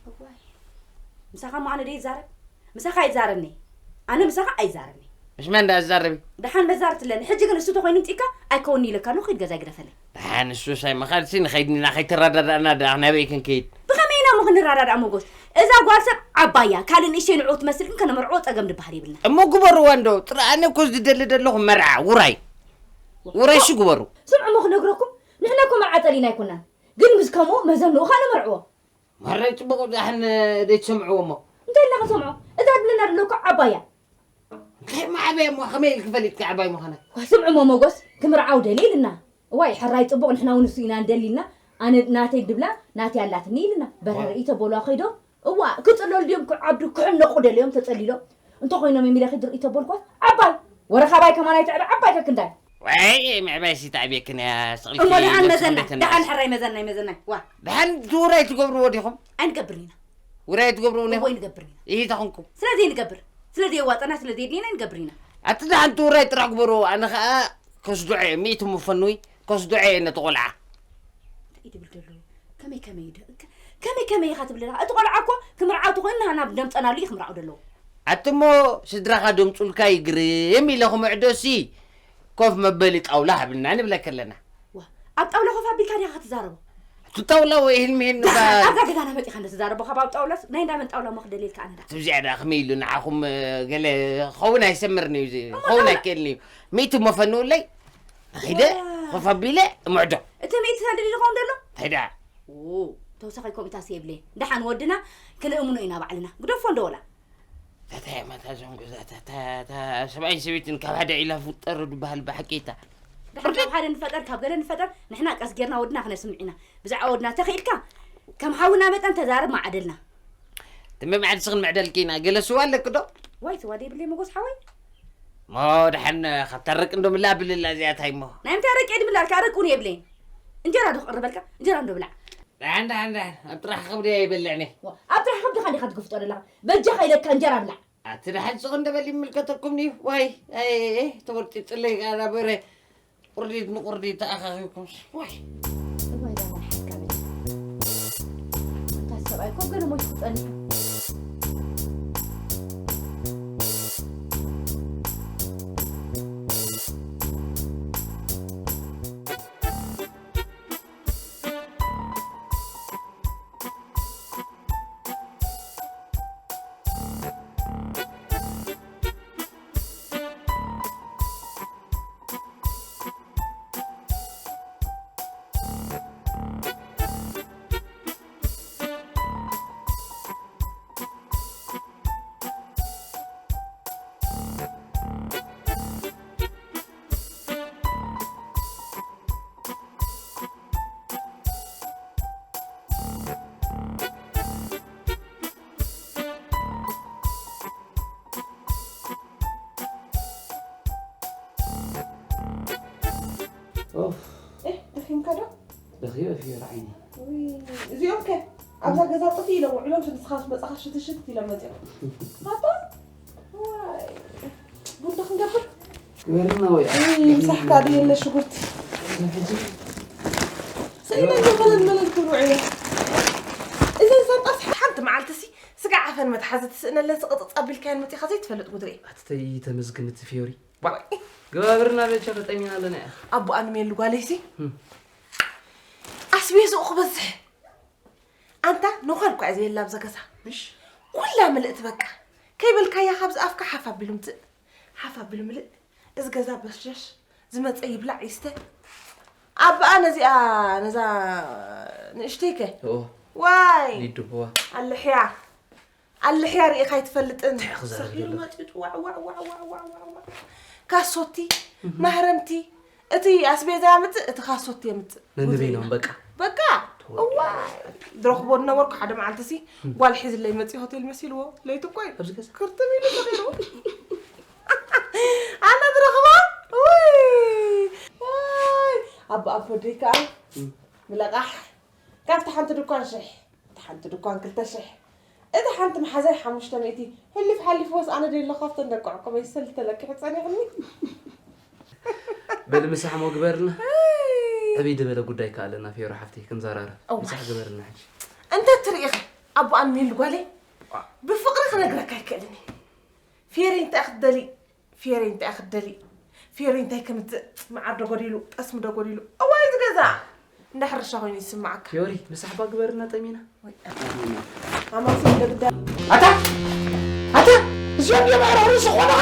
እዋይ። ምሳኻ እሞ ኣነ ዶ ይዛረብ? ምሳኻ ኣይዛረብኒ። ኣነ ምሳኻ ኣይዛረብኒ። ምስ መን ደኣ ዝዛረብ? ደሓን መዛርብ ትለኒ። ሕጂ ግን እሱ ተኾይኑ ምጺእካ ኣይከውንኒ ኢለካ ኣለኹ። ኪድ ገዛይ ግደፈለይ። ደሓን እሱስ ኣይመኻድሲ ንኸይድ ኢና ከይተረዳዳእና ደኣ ናበይ ክንከይድ? ብኸመይ ኢና እሞ ክንረዳዳእ ሞጎስ? እዛ ጓል ሰብ ዓባይ እያ። ካልእ ንእሽተይ ንዕኡ ትመስል ግን ከነመርዕዎ ጸገም ዝበሃል የብልና። እሞ ግበርዋ እንዶ። ጥራይ ኣነ እኮ ዝደሊ ዘለኹ መርዓ ውራይ። ውራይ እሺ ግበሩ። ስምዑ እሞ ክነግረኩም። ንሕና እኮ መርዓ ጸሊእና ኣይኮናን። ግን ምስ ከምኡ መዘንኡ ከኣ ነመርዕዎ። ማራይ ጽቡቕ ደሓን ደይትሰምዕዎ እሞ። እንታይ ኢልና ክንሰምዖ? እዛ ትብለና ዘሎ እኮ ዓባይ እያ። እንታይ እሞ ዓባይ እሞ ከመይ ኢልኪ ፈሊጥኪ ዓባይ ምዃና? ዋይ ስምዑ እሞ ሞጎስ፣ ክምርዓው ደልየ ኢልና። እዋይ ሕራይ ጽቡቕ ንሕና እውን ንሱ ኢና ንደሊ ኢልና። ኣነ ናተይ ድብላ ናተይ ኣላትኒ ኢልና። በረ ዋ። ርእይቶ በልዋ ከይዶም። እዋ ክጽለሉ ድዮም ክዓብዱ ክሕነቑ ደልዮም ተጸሊሎም። እንተኾይኖም የሚለኺ ድርእይቶ በልኳስ ዓባይ። ወረ ካባይ ከማን ኣይትዕበ ዓባይ ከክንዳይ። ወይ ምዕባይ ሲ ተዓብየክን እያ ስቕልኪ እሞ ደሓን ነብስኺ መዘና ደተናእስ። ደሓን ሕራይ መዘናይ መዘናይ ዋ ደሓን እቲ ውራይ ትገብርዎ ዲኹም? ኣይንገብርን ኢና። ውራይ ትገብርዎ እሞ ዲኹም? ኣይንገብርን ኢና። ኢሂ ተኹንኩም። ስለ ዘይንገብር ስለ ዘየዋፀና ስለ ዘየድልየና ኣይንገብርን ኢና። ኣቲ ደሓን እቲ ውራይ ጥራሕ ግበርዎ ኣነ ኸዓ ከስድዖ እየ ሚእቲ መፈንዊ ከስድዖ እየ ነቲ ቆልዓ። እንታይ እዩ ድብል ደሎ? ከመይ ከመይ ደ ከመይ ከመይ ኢኻ ትብለና? እቲ ቆልዓ እኮ ክምርዓው ተኾይኑ ናብ ደምፀናሉ እዩ ክምርዓው ደለዎ። ኣቲ እሞ ስድራኻ ደምፁልካ ይግርም ኢለ ክምዕዶሲ ኮፍ መበሊ ጣውላ ሃብና ንብለካ ኣለና። ዋ ኣብ ጣውላ ኮፍ ኣቢልካ ዲኻ ክትዛረቦ? እቲ ጣውላ ወይ ህልሚ ህልሚ ደሓን ኣብዛ ገዛና መፂኻ እንደ ትዛረቦ ካብ ኣብ ጣውላስ ናይ እንዳመን ጣውላ እሞ ክደልየልካ ኣነ ደኣ። ትብዚኣ ደኣ ከመይ ኢሉ ንዓኹም ገለ ክኸውን ኣይሰምርን እዩ እዚ እሞ ክኸውን ጣውላ ኣይክእልን እዩ። ሚእቲ እሞ ፈንውለይ ኺደ ኮፍ ኣቢለ እምዕዶ። እቲ ሚእቲ ሳንድሊ ዝኸውን ዘሎ እንታይ ደኣ? ተወሳኺ ኮሚታስ የብለይ። ደሓን ወድና ክንእምኖ ኢና ባዕልና። ግደፎ እንዶ ወላ። ታታ ማታ ዞም ገዛታ ታታ ሰብኣይን ሰበይትን ካብ ሓደ ዒላ ፍጠሩ ዝበሃል ብሓቂታ። ደሓን ካብ ሓደ ንፈጠር ካብ ገለ ንፈጠር ንሕና ቀስ ጌርና ወድና ክነስምዕ ኢና። ብዛዕባ ወድና ተኽኢልካ ከም ሓውና መጠን ተዛረብ ማዕደልና። ትምም ዓድስኽን ምዕደልኪ ኢና ገለ ስዋ ኣለኪ ዶ? ዋይ ስዋ ደይብለይ መጎስ ሓወይ። ሞ ደሓን ካብ ታረቂ እንዶ ምላ ብልላ እዚኣ ታይ ሞ? ናይ ምንታይ ኣረቂ ድምላልካ ኣረቂ እውን የብለይን። እንጀራ ዶ ክቕርበልካ እንጀራ እንዶ ብላዕ። ደሓን ደሓን ደሓን ኣብ ጥራሕ ከብዲ ኣይበልዕን እየ። ዋ፣ ኣብ ጥራሕ ከብድኻ እንዲኻ ትግፍጦ ዘለኻ። በጃኻ ኢለካ እንጀራ ብላዕ። ኣቲ ደሓን ስቕ እንደ በል ይምልከተኩም ድዩ? ዋይ ኣይ ተወርጢ ጽለይ ጋራ በረ ቁርዲድ ንቁርዲድ ተኣኻኺብኩም ዋይ። እዋይ ዳ መርሓትካ በል። ኣንታ ሰብኣይ እኮ ገለ ሞይቱ ክጸንሕ እዩ። ኦፍ። ኤህ፣ ደኺምካ ዶ? ደኺመ ፊዮሪ ዓይኒ። ውይ፣ እዚኦም ከ ኣብዛ ገዛ ጥፊ ኢሎም ውዕሎም ንስኻስ መጻኻ ሽትሽት ኢሎም መጺኦም። ሃባ? ዋይ፣ ቡን ዶ ክንገብር? ግበርልና ወይ። ውይ፣ ምሳሕካ ድየለ ሽጉርቲ። ሕጂ ስኢለ እንዶ መለል መለል ክብሉ ውዒለ። እዘን ሳንጣስ ሓንቲ መዓልቲ ሲ ስጋ ዓፈን መትሓዚ ትስእነለን ስቕጥጥ ኣቢልካየን መጺኻ ዘይትፈልጥ ጉድሪ። ኣትተይ ተመስግን እቲ ፊዮሪ። ባ፣ ግባብርና በጃ ተጠሚና ኣለና እያ። ኣቦኣ ንሜሉ ጓለይሲ እም። ኣስቤዝኡ ክበዝሕ። ኣንታ ነዃል እኳ እያ ዘየላ ኣብዛ ገዛ። ምሽ? ኩላ ምልእቲ በቃ። ከይበልካያ ካብዚ ኣፍካ ሓፍ ኣቢሉ ምጽእ። ሓፍ ኣቢሉ ምልእ። እዚ ገዛ በሽደሽ። ዝመጸ ይብላዕ ይስተ። ኣቦኣ ነዚኣ፣ ነዛ ንእሽተይከ? ኦ። ዋይ! ሊዱ፣ ዋ። ኣልሕያ። ኣልሕያ ርኢኻ ኣይትፈልጥን። እንታይ ክዛረብ ሰኺሩ ዘሎ? መጺኡ ዋዕ፣ ዋዕ፣ ዋዕ። ካሶቲ፣ እህ። ማህረምቲ፣ እቲ ኣስቤዛ የምጽእ፣ እቲ ካሶቲ የምጽእ። ነንበይኖም ጉድ በቃ። በቃ። ተወዲኡ። እዋይ። ዝረኽቦ ዝነበርኩ ሓደ መዓልቲ ሲ፣ እም። ጓል ሒዝለይ መጺኡ ሆቴል መሲልዎ። ለይቲ እኮ እዩ። ኣብዚ ገዛ? ክርትም ኢሉ ሰኺሩ። ኣነ ዝረኽቦ? ውይ። ኣይ፣ ኣቦ ኣቦ ደይ ከኣ እም። ምለቃሕ። ካብቲ ሓንቲ ድኳን ሽሕ፣ እቲ ሓንቲ ድኳን ክልተ ሽሕ፣ እቲ ሓንቲ መሓዛይ ሓሙሽተ ሚእቲ፣ ሕልፍ ሓሊፍዎስ ኣነ ደይ ኣለኹ ካብተን ደቂ ዕቁበይ ሰልዲ ተለቂሑ ጸኒሕኒ። በሊ ምሳሕ ሞ ግበርልና። ኣይ። ዕብይ ዝበለ ጉዳይ ከ ኣለና ፊዮሪ ሓፍተይ ክንዘራረብ። እዋይ። ምሳሕ ግበርልና ሕጂ። እንተ ትርኢ ኢኺ ኣቦኣን ሜሉ ጓለይ፣ ብፍቕሪ ክነግረካ ኣይክእልን እየ። ፊዮሪ እንታይ ክትደሊ? ፊዮሪ እንታይ ክትደሊ? ፊዮሪ እንታይ ከምትእ? መዓር ዶ ጎዲሉ? ጠስሚ ዶ ጎዲሉ? እዋይ፣ እዚ ገዛ እንዳ ሕርሻ ኮይኑ ይስምዓካ። ፊዮሪ፣ ምሳሕ ባ ግበርና ጠሚና። ወይ፣ ኣማሲ እንደ ግዳ። ኣታ! ኣታ! እዚኦም እዮም ኣራሩ ዝኾንኻ?